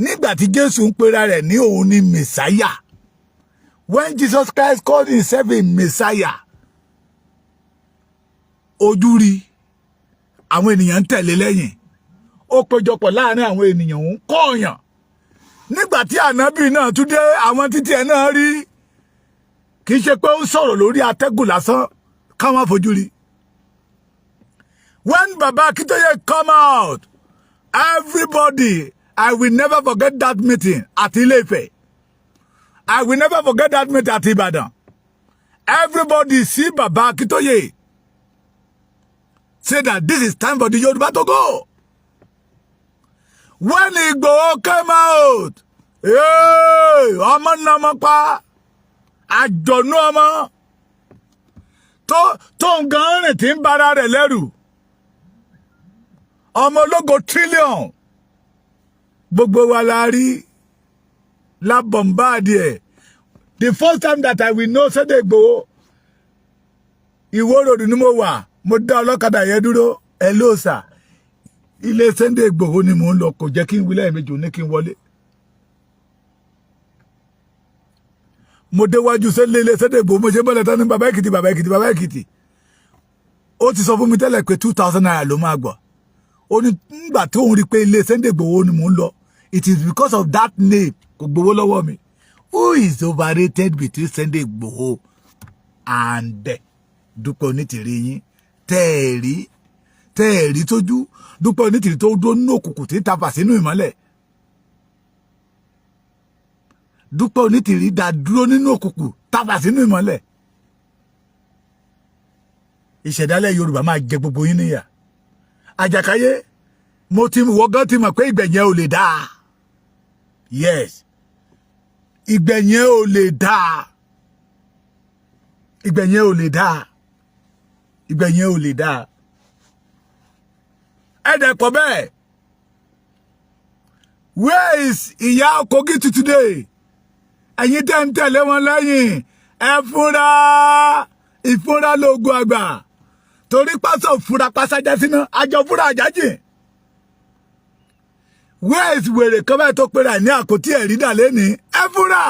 Nígbà tí Jésù ń pera rẹ̀ ní òun ní Messiah, when Jesus Christ called himself a Messiah, ojú rí àwọn ènìyàn ń tẹ̀lé lẹ́yìn, ó péjọpọ̀ láàrin àwọn ènìyàn, ń kọ́ọ̀yàn. Nígbà tí ànábì náà tún dé, àwọn títí ẹ̀ náà rí, kì í ṣe pé ó ń sọ̀rọ̀ lórí atẹ́gùn lásán káwọn fojú rí. When Baba Akintoye come out, everybody, I will never forget that meeting at Ile-Ife. I will never forget that meeting at Ibadan. Everybody see Baba Akintoye say that this is time for the Yoruba to go. When Igboho came out, hey, ọmọ náà ọmọ pa àjọ̀nú ọmọ tó ń gan rìn tí ń bára rẹ̀ lẹ́rù, ọmọ ológo trillion, gbogbo wa la rí la bombard ẹ̀. The first time that I will know Sunday Igboho, Ìwó Road ni mo wà. Mo dá ọlọ́kadà yẹn dúró. Ẹ ló sà, ilé Sunday Igboho ni mò ń lọ. Kò jẹ́ kí n wí lẹ́ẹ̀mejì, ní kí n wọlé. Mo déwájú ilé Sunday Igboho, mo ṣe bọ́lẹ̀ tán ní Bàbá Èkìtì, Bàbá Èkìtì, Bàbá Èkìtì. Ó ti sọ fún mi tẹ́lẹ̀ pé ₦2,000 ló máa gbọ́. Ó ní nígbà tó ń rí pé ilé Sunday Igboho ni mò ń lọ, it is because of that name, kò gbowó lọ́wọ́ mi. Who is overrated between Sunday Igboho and Dúpẹ́ Onítìrí yín tẹ́ẹ̀rí tẹ́ẹ̀rí tójú Dúpẹ́ Onítìrí tó dó nínú òkùnkùn tí ń tafà sínú ìmọ́lẹ̀? Dúpẹ́ Onítìrí dá dúró nínú òkùnkùn, tafà sínú ìmọ́lẹ̀. Ìṣẹ̀dálẹ̀ Yorùbá máa jẹ gbogbo yín níyà. Àjàkáyé, mo ti wọ́gán ti mọ̀ pé ìgbẹ̀yìn ò lè dáa. Yes, ìgbẹ̀yìn ò lè dáa, ìgbẹ̀yìn ò lè dáa, ìgbẹ̀yìn ò lè dáa. Ẹ̀dẹ̀ pọ̀ bẹ́ẹ̀. Where is ìyá Kogi to today? Ẹ̀yin tẹ́ ń tẹ̀lé wọn lẹ́yìn, ẹ fúnra, ìfúnra lóògùn àgbà, torí pásọ̀ fúra pásájá síná àjọ fúra àjájì. Where is wèrè kan báyìí tó pera ní àkótí ẹ̀rí dà lẹ́ni? Ẹ fúnra,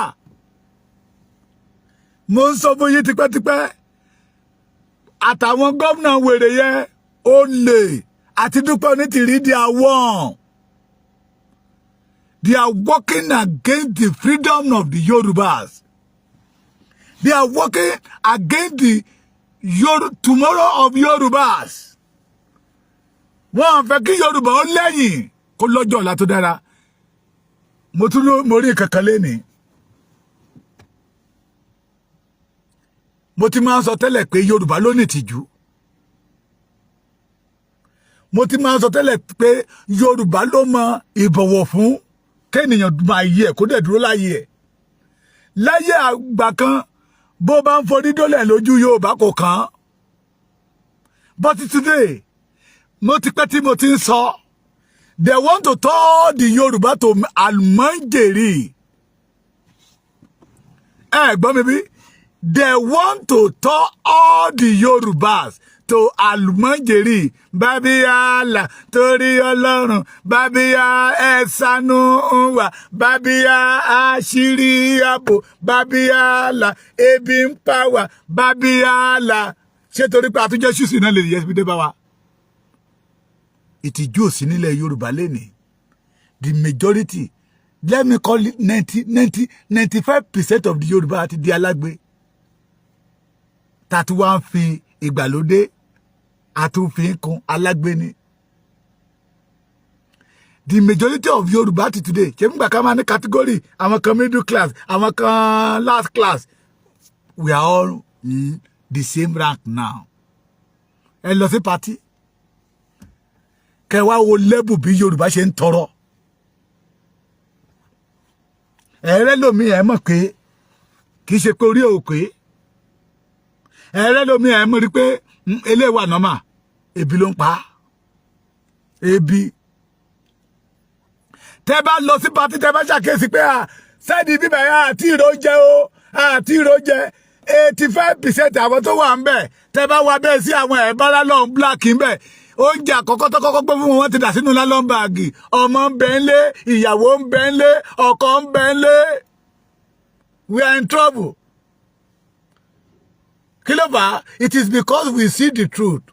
mo ń sọ fún yín tipẹ́tipẹ́, àtàwọn gómìnà wèrè yẹn, ó lè àti Dúpẹ́ Onítìrí, they are one. They are working against the freedom of the Yorubas. They are working against the tomorrow of Yorubas. Wọ́n fẹ́ kí Yorùbá ó lẹ́yìn, kó lọ́jọ́ ọ̀la tó dára. Mo tún mo rí kankan lénìí. Mo ti máa ń sọ tẹ́lẹ̀ pé Yorùbá ló ní ìtìjú. Mo ti máa ń sọ tẹ́lẹ̀ pé Yorùbá ló mọ ìbọ̀wọ̀ fún kéèyàn, máa yẹ kó dẹ̀ dúró láyé ẹ̀. Láyé àgbà kan, bó bá ń forí dólẹ̀ lójú Yorùbá, kò kàn án. But today, mo ti pẹ́ tí mo ti ń sọ, they want to turn the Yorùbá to almajiri. Ẹ gbọ́ mi bí? They want to turn all the Yorùbás to almajiri. Bábíyàlà, torí Ọlọ́run, bábíyà, ẹ̀sánú wà, bábíyà, àṣírí ààbò, bábíyàlà, ebi ń pa wà, bábíyàlà. Ṣé torí pé àtúnjẹ ṣùsì náà lè yẹ fi dé bá wa? Ìtìjú ò sí nílẹ̀ Yorùbá lénìí. The majority, let me call it 90, 90, 95% of the Yorùbá ti di alágbe. Tàtí wá ń fi ìgbàlódé àtúnfin kún alágbe ni. The majority of Yorùbá ti today, ṣé nígbà ká máa ní category, àwọn kan middle class, àwọn kan last class, we are all the same rank now. Ẹ lọ sí party, kẹ wá wo level bí Yorùbá ṣe ń tọrọ. Ẹ̀rẹ́ lomi, ẹ̀ mọ̀ pé kì í ṣe pé orí òkè. Ẹ̀rẹ́ lomi, ẹ̀ mọ̀ rí pé eléwà normal, ebi ló ń pa á. Ebi. Tẹ́ bá lọ sí party, tẹ́ bá ṣàkíyèsí pé à sẹ́ẹ̀dì bíbẹ̀ yẹn àti ìró jẹ o, àti ìró jẹ, 85% àwọn tó wà ń bẹ̀, tẹ́ bá wá bẹ́ẹ̀ sí àwọn ẹ̀ bá nylon black ń bẹ̀, oúnjẹ àkọ́kọ́ tó kọ́kọ́ gbé fún wọn, wọ́n ti dà sínú nylon bag. Ọmọ ń bẹ ń lé, ìyàwó ń bẹ ń lé, ọkọ ń bẹ ń lé. We are in trouble. Kí ló fà á? It is because we see the truth,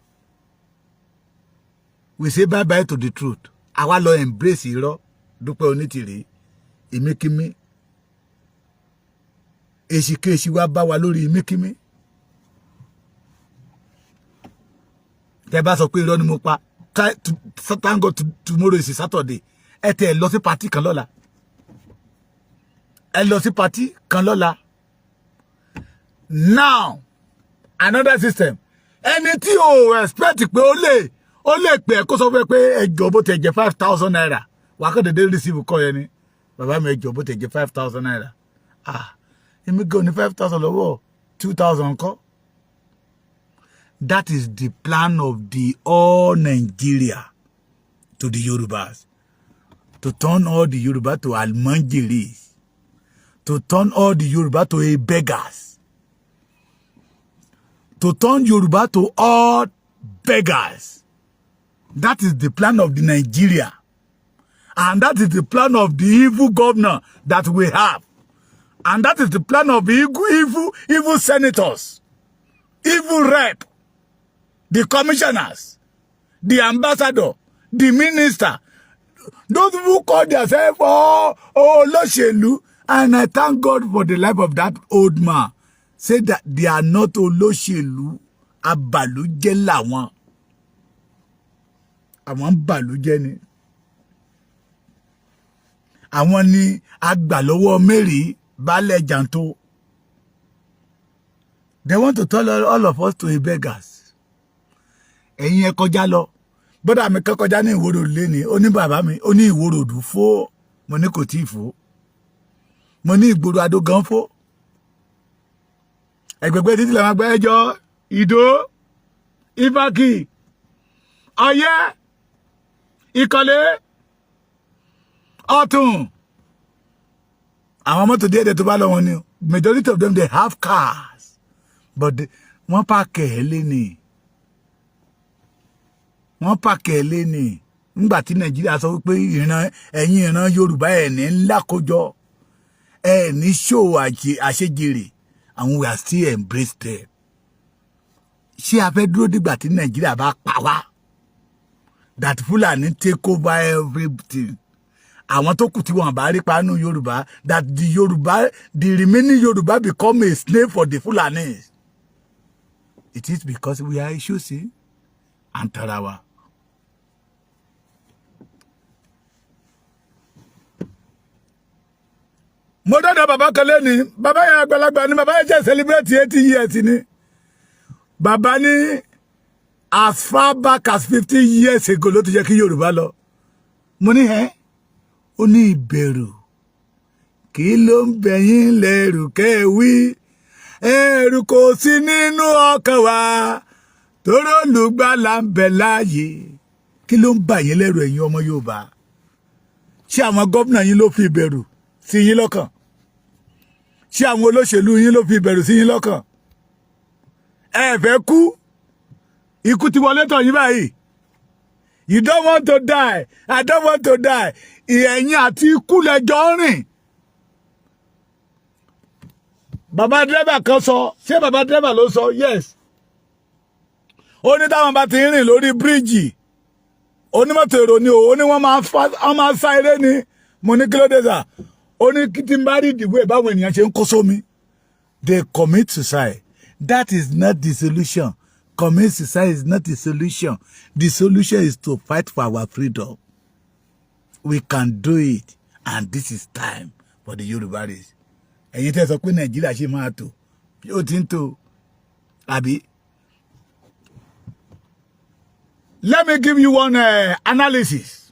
we say bye bye to the truth. Àwa lọ embrace irọ́. Dúpẹ́ Onítìrí, ìmíkímí, èsìkéèsì wá bá wa lórí ìmíkímí. Tẹ bá sọ pé irọ́ ni mo pa, try to thank God, tomorrow is Saturday. Ẹ tẹ ẹ lọ sí party kan lọ́la, ẹ lọ sí party kan lọ́la. Now, another system, ẹni tí o expect pé ó lè pè ẹ́, kó sọ fún ẹ pé ẹ jọ̀ọ́, bó tẹ̀ jẹ́ ₦5,000, wàá kọ́ dédé receive kọ́ yẹn ni, "Bàbá mi, ẹ jọ̀ọ́, bó tẹ̀ jẹ́ ₦5,000." Ah, èmi gan ní 5,000 lọ́wọ́, 2,000 kọ́. That is the plan of the all Nigeria to the Yorubas, to turn all the Yoruba to almanjiris, to turn all the Yoruba to a beggars, to turn Yoruba to all beggars. That is the plan of the Nigeria, and that is the plan of the evil governor that we have, and that is the plan of evil, evil, evil senators, evil rep, the commissioners, the ambassador, the minister, those who call themselves, oh, olóṣèlú. And I thank God for the life of that old man. Say that they are not olóṣèlú, abàlújẹ́ làwọn. Àwọn ń bàlújẹ́ ni. Àwọn ni agbà lọ́wọ́ Mary Baálẹ̀ Jàǹtó. They want to tell all of us to be beggars. Ẹ̀yin ẹ kọjá lọ. Bọ́dà mi kan kọjá ní ìwòrò léni, ó ní, "Bàbá mi," ó ní, "Ìwòrò òdù fó." Mo ní kò tí ì fó. Mo ní ìgboro Adó gan fó. Ẹgbẹgbẹ títí làwọn àgbẹ̀ ẹjọ́ Ìdó, Ìfàkì, Ọ̀yẹ́, Ìkọ̀lé, Ọ̀tún. Àwọn mọ́tò díẹ̀ díẹ̀ tó bá lọ wọn ni, majority of them, they have cars, but wọ́n park ẹ̀ lé ní, wọ́n park ẹ̀ lé ní. Nígbà tí Nàìjíríà sọ wípé ìran ẹ̀yin ìran Yorùbá ẹ̀ ní ńlá kójọ, ẹ̀ ní ṣòwò àṣejèrè, àwọn we are still embrace them. Ṣé a fẹ́ dúró dìgbà tí Nàìjíríà bá pa wá, that Fulani take over everything? Àwọn tó kù tí wọn bá rí panu Yorùbá, that the Yorùbá, the remaining Yorùbá become a slave for the Fulanis. It is because we are choosing and tarawa. Mo dọ́dọ̀ bàbá kan lẹ́ni. Bàbá yẹn àgbàlagbà ni. Bàbá yẹn jẹ́ celebrate 80 years ni. Bàbá ní as far back as 50 years ago ló ti yẹ kí Yorùbá lọ. Mo ní ẹ́, ó ní ìbẹ̀rù kí ló ń bẹ̀yìn lẹ́rù kẹ́wí? Ẹ̀rù kò sí nínú ọkàn wa, torí Olùgbàlà ń bẹ láàyè. Kí ló ń bà yín lẹ́rù, ẹ̀yin ọmọ Yorùbá? Ṣé àwọn gómìnà yín ló fi ìbẹ̀rù sí yín lọ́kàn? Ṣé àwọn olóṣèlú yín ló fi ìbẹ̀rù sí yín lọ́kàn? Ẹ fẹ́ kú, ikú ti wọlé tọ̀ yín báyìí. You don't want to die, I don't want to die. Ẹ̀yin àti ikú lẹ́jọ́ rìn. Bàbá dírẹ́bà kan sọ, ṣé bàbá dírẹ́bà ló sọ? Yes. Ó ní táwọn bá ti ń rìn lórí bíríìjì, onímọ̀tò èrò ni o, ó ní wọ́n máa sá eré ni. Mo ní kí ló dé, sà? Ó ní kí tí n bá rí ìdìbò ẹ̀, báwọn ènìyàn ṣe ń kó sómi. They commit suicide. That is not the solution. Commit suicide is not the solution. The solution is to fight for our freedom. We can do it, and this is time for the Yorùbá race. Ẹ̀yin tẹ́ sọ pé Nàìjíríà ṣe máa tò, yóò ti ń tò, àbí? Let me give you one analysis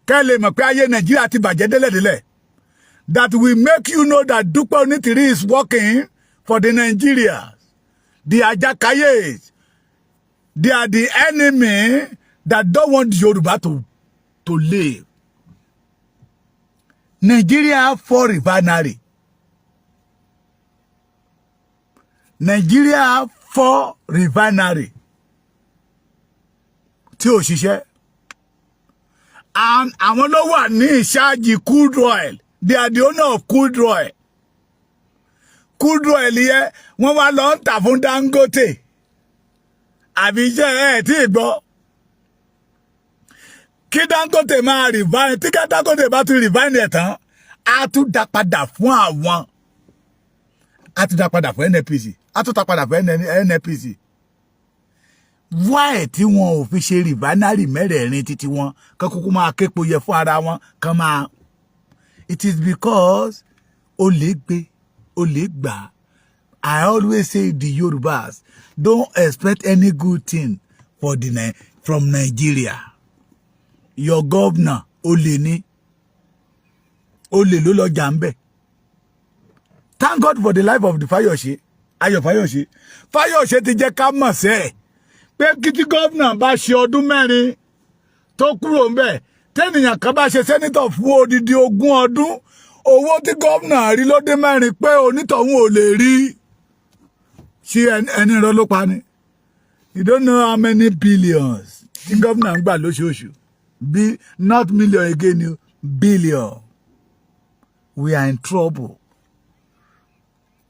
kẹ́ lè mọ̀ pé ayé Nàìjíríà ti bàjẹ́ délẹ̀délẹ̀, that will make you know that Dúpẹ́ Onítìrí is working for the Nigerians, the Ajakayes. They are the enemy that don't want Yoruba to live. Nigeria have four refinery. Nigeria have four refinery tí ò ṣiṣẹ́, and àwọn ló wà ní ìṣáàjì crude oil. They are the owner of crude oil. Crude oil yẹ, wọ́n wá lọ ń tà fún Dangote. Àbí iṣẹ́ ẹ̀ tí ì gbọ́ kí Dangote máa refine? Tí Dangote bá tún refine ẹ̀ tán, á tún dá padà fún àwọn, á tún dá padà fún NNPC, á tún dá padà fún NNPC. Why tí wọn ò fi ṣe refinery mẹ́rẹ̀ẹ̀rin títí wọn kán kúkú máa képo yẹ fún ara wọn kán máa? It is because olè gbé, olè gbà. I always say the Yorubas don't expect any good thing from Nigeria. Your governor, olè ní, olè ló lọ jà ń bẹ̀. Thank God for the life of the Fayose, Ayọ̀ Fayose. Fayose ti jẹ́ ká mọ̀ sẹ́ẹ̀ pé kí tí gómìnà bá ṣe ọdún 4 tó kúrò ń bẹ̀, tẹ́nìyàn kan bá ṣe senator fún odidi 20 ọdún, owó tí gómìnà rí lọ́dún 4 pé onítọ̀hún ò lè rí. Ṣé ẹni rẹ ló pa ni? You don't know how many billions tí gómìnà ń gbà lóṣooṣù. Bí not million again o, billion. We are in trouble.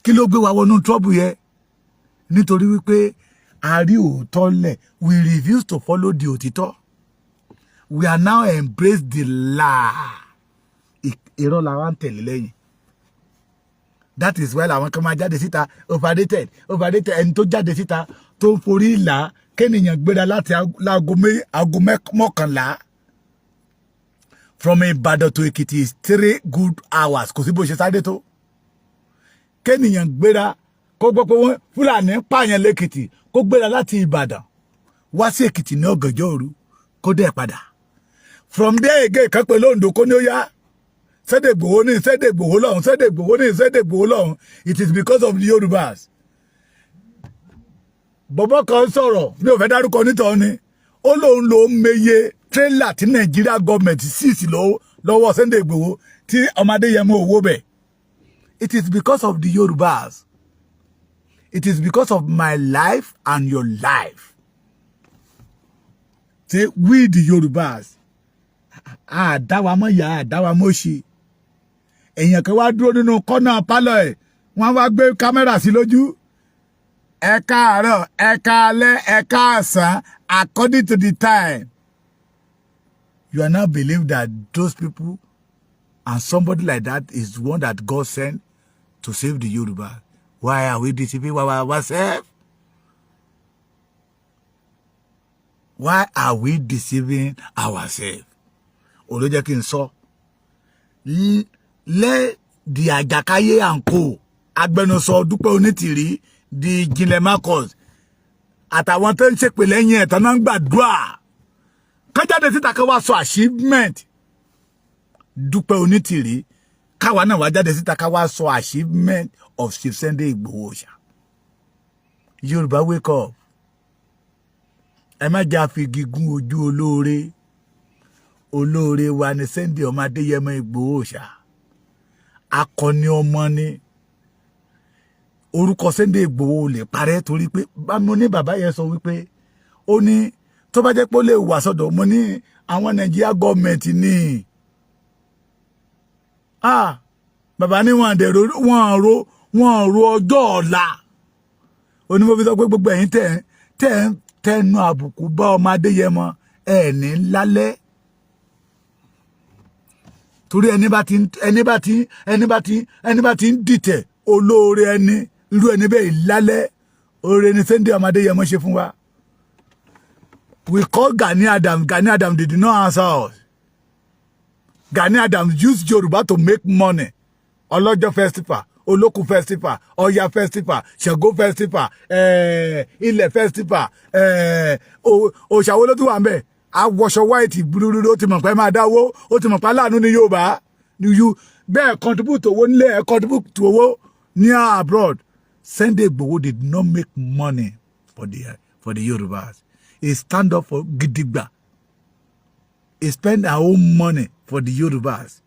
Kí ló gbé wa wọnú trouble yẹn? Nítorí wípé a rí òótọ́ lẹ̀, we refuse to follow the òtítọ́. We are now embrace the lie. Irọ́ la wá ń tẹ̀lé lẹ́yìn. That is why làwọn kan máa jáde síta, overrated, overrated. Ẹni tó jáde síta tó ń forí ìlà kéèyàn gbéra láti aago 11 from Ìbàdàn to Èkìtì is 3 good hours. Kò sí bó ṣe sáré tó. Kéèyàn gbéra kó gbọ́ pé wọ́n Fúlàní ń pààyàn lẹ́kìtì, kó gbéra láti Ìbàdàn wá sí Èkìtì ní ọ̀gànjọ́ òru, kó dẹ̀ padà from there again, kan pé lóńdó, kó ní ó yá, Sunday Igboho ní, Sunday Igboho lọ́hùn, Sunday Igboho ní, Sunday Igboho lọ́hùn. It is because of the Yorubas. Bọ̀bọ̀ kan sọ̀rọ̀, mi ò fẹ́ dárúkọ nítorí ni ó lóun ló ń meye tírélà tí Nàìjíríà gọọmẹ̀ntì seize lọ́wọ́ Sunday Igboho tí ọmọdé yẹn mú owó bẹ̀. It is because of the Yorubas. It is because of my life and your life. Say we the Yorubas, àdáwa mọ́ ìyá, àdáwa mọ́ ṣe. Èèyàn kan wá dúró nínú kọ́nà pálọ̀ ẹ̀, wọ́n wá gbé kámẹ́rà sí lójú. Ẹ káàárọ̀, ẹ káalẹ́, ẹ káàsán, according to the time. You are now believe that those people and somebody like that is the one that God sent to save the Yoruba. Why are we deceiving ourselves? Why are we deceiving ourselves? Òun ló jẹ́ kí n sọ lẹ́ di Àjàkáyé and co, agbẹnusọ Dúpẹ́ Onítìrí, di Ìjìnlẹ̀ Marcus, àtàwọn tó ń ṣèpè lẹ́yìn ẹ̀ tán náà ń gbàdúrà kájáde síta ká wá sọ achievement Dúpẹ́ Onítìrí, káwa náà wá jáde síta ká wá sọ achievement of Chief Sunday Igboho ṣá. Yorùbá, wake up. Ẹ má jẹ́ àfigi gún ojú olóore. Olóore wa ni Sunday ọmọ Adéyẹmọ Ìgbòho ṣá. Akọni ọmọ ni. Orúkọ Sunday Ìgbòho lè parẹ́ torí pé mo ní bàbá yẹn sọ wípé ó ní tó bá jẹ́ pé ó lè wà sọ́dọ̀ mo ní àwọn Nàìjíríà gọ́ọ̀mẹ̀ntì ní. Ah, bàbá ní wọn àdẹ̀rọ, wọn ro ọjọ́ ọ̀la. Onímọ̀ fi sọ pé gbogbo ẹ̀yin tẹ̀ tẹ̀ tẹnu àbùkù bá ọmọ Adéyẹmọ, ẹ̀ ní lálẹ́, torí ẹni bá ti ń dìtẹ̀ olóore ẹni, irú ẹni bẹ́ẹ̀ lálẹ́. Oore ni Sunday ọmọ Adéyẹmọ ṣe fún wa. We call Gani Adams. Gani Adams did not answer us. Gani Adams used Yoruba to make money. Ọlọ́jọ́ festival, Olókun festival, Ọya festival, Ṣàngó festival, Ilẹ̀ festival, òṣàwó ló tún wà ń bẹ̀. Awọṣọ white burúkú, ó ti mọ̀ pé máa dáwó, ó ti mọ̀ pé aláàánú ní Yorùbá you bẹ́ẹ̀ contribute owó nílé ẹ̀, contribute owó ní abroad. Sunday Igboho did not make money for the Yorubas. He stand up for gidigba. He spend our own money for the Yorubas.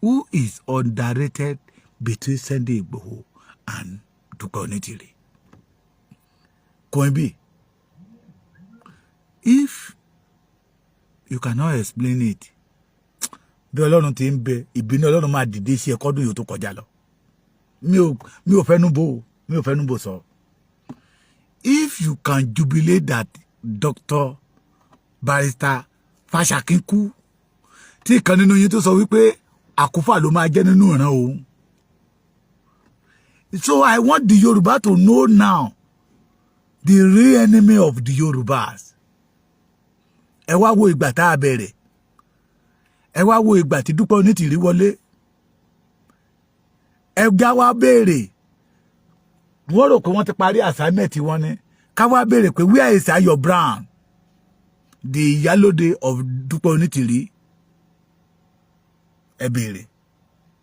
Who is underrated between Sunday Igboho and Dupe Onitiri? Queen, if you cannot explain it, bí Ọlọ́run ti ń bẹ, ìbínú Ọlọ́run máa dìde sí ẹ̀kọ́dún yòó tó kọjá lọ. Mi ò fẹ́nu bò, mi ò fẹ́nu bò sọ. If you can jubilate that Dr. Barrister Fashakin kú, tí ìkan nínú yín tó sọ wípé àkúfà ló máa jẹ́ nínú ìran òun. So I want the Yoruba to know now the real enemy of the Yorubas. Ẹ wá wo ìgbà tá a bẹ̀rẹ̀, ẹ wá wo ìgbà tí Dúpẹ́ Onítìrí wọlé. Ẹ já wá béèrè, wọ́n rò pé wọ́n ti parí assignment wọn ni. Ká wá béèrè pé, where is Ayo Brown, the ìyálóde of Dúpẹ́ Onítìrí? Ẹ béèrè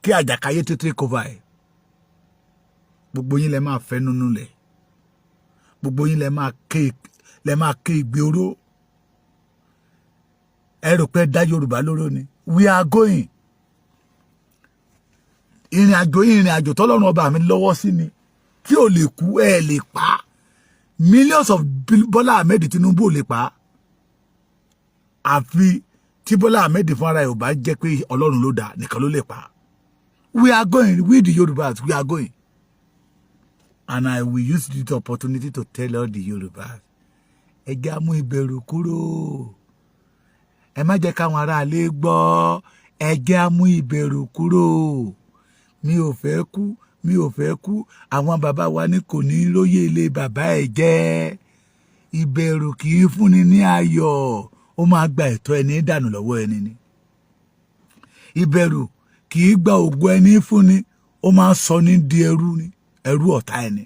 kí àjàkáyé tó take over ẹ. Gbogbo yín lẹ máa fẹ́ nínú lẹ̀, gbogbo yín lẹ máa ké ìgbé oró. Ẹ rò pé dá Yorùbá lóró ni. We are going. Ìrìn àjò tọ́lọ́run ọba mi lọ́wọ́ sí ni tí ò lè kú, ẹ lè pa. Millions of Bọ́lá Ahmed Tinubu ò lè pa, àfi tí Bọ́lá Ahmed fúnra ẹ̀ ò bá jẹ́ pé Ọlọ́run ló dá nìkan ló lè pa. We are going. We the Yorubas, we are going, and I will use this opportunity to tell all the Yorubas, ẹ jẹ́ á mú ìbẹ̀rù kúrò. Ẹ má jẹ́ káwọn aráalé gbọ́. Ẹ jẹ́ á mú ìbẹ̀rù kúrò. Mi ò fẹ́ kú, mi ò fẹ́ kú. Àwọn bàbá wa ní kò ní lóye ilé bàbá ẹ̀ jẹ́. Ìbẹ̀rù kì í fúnni ní ayọ̀, ó máa gba ẹ̀tọ́ ẹni dànù lọ́wọ́ ẹni ni. Ìbẹ̀rù kì í gba ògo ẹni fúnni, ó máa sọ ní di ẹrú ni, ẹrú ọ̀tá ẹni.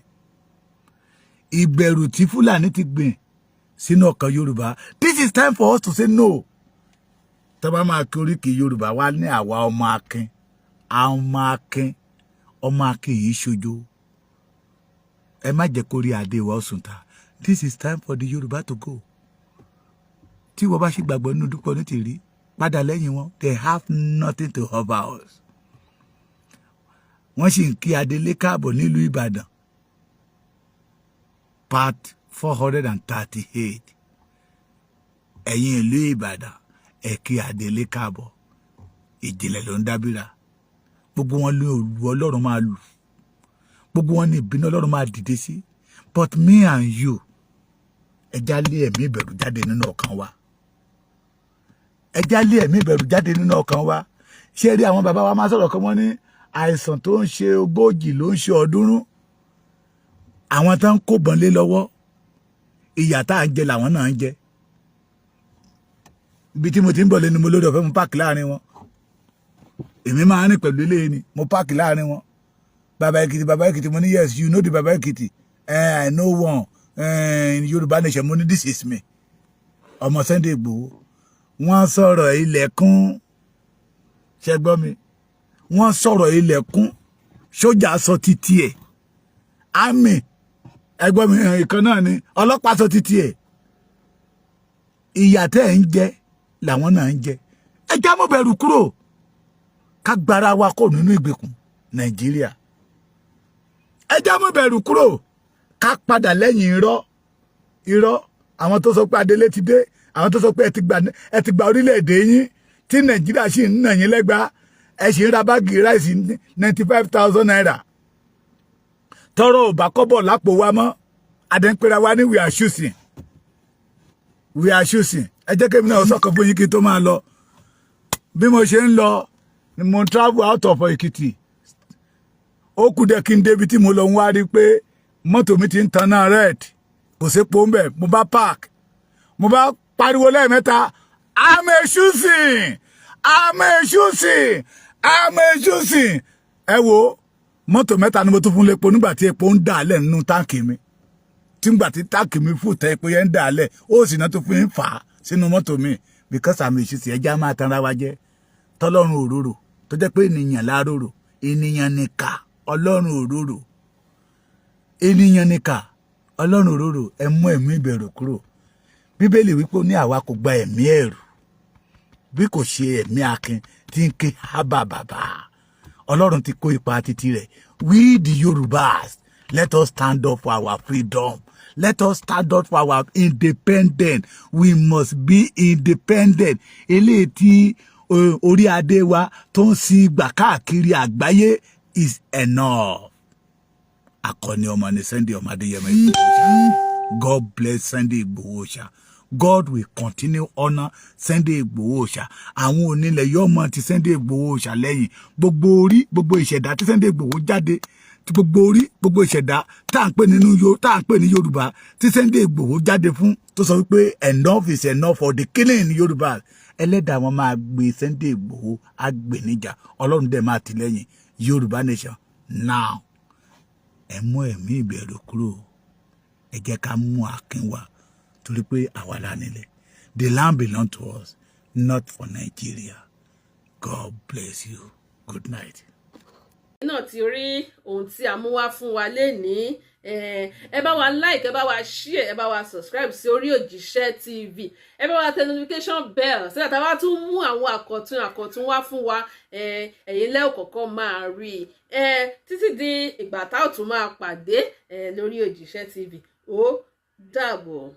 Ìbẹ̀rù tí Fúlàní ti gbìn sínú ọkàn Yorùbá, this is time for us to say no. Tó bá máa kí oríkì Yorùbá wá ní àwa ọmọ akin, ọmọ akin, ọmọ akin yìí ṣojo. Ẹ má jẹ́ kó rí adé wa ó sùn ta. This is time for the Yorùbá to go. Tí wọ́n bá ṣì gbàgbọ́ nínú Dúpẹ́ Onítìrí, padà lẹ́yìn wọn. They have nothing to offer us. Wọ́n sì ń kí adelé káàbọ̀ nílùú Ìbàdàn, part 438. Ẹ̀yin ìlú Ìbàdàn, ẹ kí adelé káàbọ̀. Ìjìnlẹ̀ ló ń dábìrà. Gbogbo wọn ní òlu Ọlọ́run máa lù, gbogbo wọn ní ìbínú Ọlọ́run máa dìde sí. But me and you, ẹ já lé ẹ̀mí ìbẹ̀rù jáde nínú ọkàn wa. Ẹ já lé ẹ̀mí ìbẹ̀rù jáde nínú ọkàn wa. Ṣé rí àwọn bàbá wa máa sọ̀rọ̀ kan, wọ́n ní àìsàn tó ń ṣe 40 ló ń ṣe 300. Àwọn tó ń kó bọ̀n lé lọ́wọ́, ìyà tá à ń jẹ làwọn náà ń jẹ. Ibi tí mo ti ń bọ̀ lẹ́nu, mo lórí ọ̀fẹ́, mo park láàrin wọn. Èmi máa ń rìn pẹ̀lú ilé ni, mo park láàrin wọn. "Bàbá Èkìtì, Bàbá Èkìtì." Mo ní, "Yes, you know the Bàbá Èkìtì." "I know one in Yorùbá nation." Mo ní, "This is me, ọmọ Sunday Igboho." Wọ́n sọ̀rọ̀ ilẹ̀kùn, ṣe gbọ́ mi? Wọ́n sọ̀rọ̀ ilẹ̀kùn, sójà sọ títí ẹ̀, àmì ẹgbọ́n mi ìkan náà ni, ọlọ́pàá sọ títí ẹ̀. Ìyà tẹ́ ẹ̀ ń jẹ làwọn náà ń jẹ. Ẹ já mọ́ bẹ̀rù kúrò, ká gbára wa kó nínú ìgbèkùn Nàìjíríà. Ẹ já mọ́ bẹ̀rù kúrò, ká padà lẹ́yìn irọ́. Irọ́ àwọn tó sọ pé Adélé ti dé, àwọn tó sọ pé ẹ ti gba orílẹ̀-èdè yín, tí Nàìjíríà sì ń nà yín lẹ́gbàá. Ẹ sì ń ra bag rice ₦95,000. Tọrọ ò bá kọ́bọ̀ lápò wa mọ́, adẹ́npẹ́ra wa ní we are choosing, we are choosing. Ẹ jẹ́ kémi náà sọ̀kan fún yín kí n tó máa lọ. Bí mo ṣe ń lọ ni mo travel out of Èkìtì. Ó kù dẹ̀ kí n débi tí mo lọ, ń wá rí pé mọ́tò mi ti ń tanná red, kò sépo ń bẹ̀. Mo bá park, mo bá pariwo lẹ́ẹ̀mẹ́ta, "I'm a choosing, I'm a choosing, I'm a choosing." Ẹ wo, mọ́tò mẹ́ta ni mo tún fún lépo nígbà tí epo ń dà lẹ̀ nínú táǹkì mi. Tí ngbà tí táǹkì mi fò tẹ, epo yẹn ń dà lẹ̀, ó sì náà tó fi ń fà á sínú mọ́tò mi, because I'm a choosing. Ẹja máa tanra wa jẹ́. Tọ́lọ́run òróró tó jẹ́ pé ènìyàn láróró, ènìyàn nìkà, Ọlọ́run òróró, ènìyàn nìkà, Ọlọ́run òróró. Ẹ mú ẹ̀mí ìbẹ̀rù kúrò. Bíbélì wípé ó ní àwa kò gba ẹ̀mí ẹ̀rù, bí kò ṣe ẹ̀mí akin tí ń ké hábà bàbá. Ọlọ́run ti kó ipa títí rẹ̀. We the Yorubas, let us stand up for our freedom. Let us stand up for our independence. We must be independent. Eléyìí tí orí adé wa tó ń sin ìgbà káàkiri àgbáyé is enough. Akọni ọmọ ni Sunday ọmọ Adéyẹmọ Ìgbòho ṣá. God bless Sunday Ìgbòho ṣá. God will continue honour Sunday Ìgbòho ṣá. Àwọn onílẹ̀ yóò mọ ti Sunday Ìgbòho ṣá lẹ́yìn. Gbogbo orí, gbogbo ìṣẹ̀dá tí Sunday Ìgbòho jáde, tí gbogbo orí, gbogbo ìṣẹ̀dá tá à ń pè nínú tá à ń pè ní Yorùbá, tí Sunday Ìgbòho jáde fún, tó sọ wípé enough is enough for the killing in Yorùbá, ẹlẹ́dàá wọn máa gbé Sunday Ìgbòho á gbè níjà. Ọlọ́run dẹ̀ máa tì lẹ́yìn. Yorùbá nation now. Ẹ mú ẹ̀mí ìbẹ̀rù kúrò. Ẹ jẹ́ ká mú akin wá, torí pé àwa la nílẹ̀. The land belong to us, not for Nigeria. God bless you. Good night. Náà ti rí ohun tí a mú wá fún wa lénìí. Ẹ bá wa like, ẹ bá wa share, ẹ bá wa subscribe sí orí Òjíṣẹ́ TV. Ẹ bá wa tẹ notification bell sígbà tá a bá tún mú àwọn àkọ̀tun àkọ̀tun wá fún wa, ẹ̀yin lẹ́ẹ̀ kọ̀ọ̀kan máa rí i. Títí di ìgbà tá ò tún máa pàdé lórí Òjíṣẹ́ TV, ó dàbọ̀.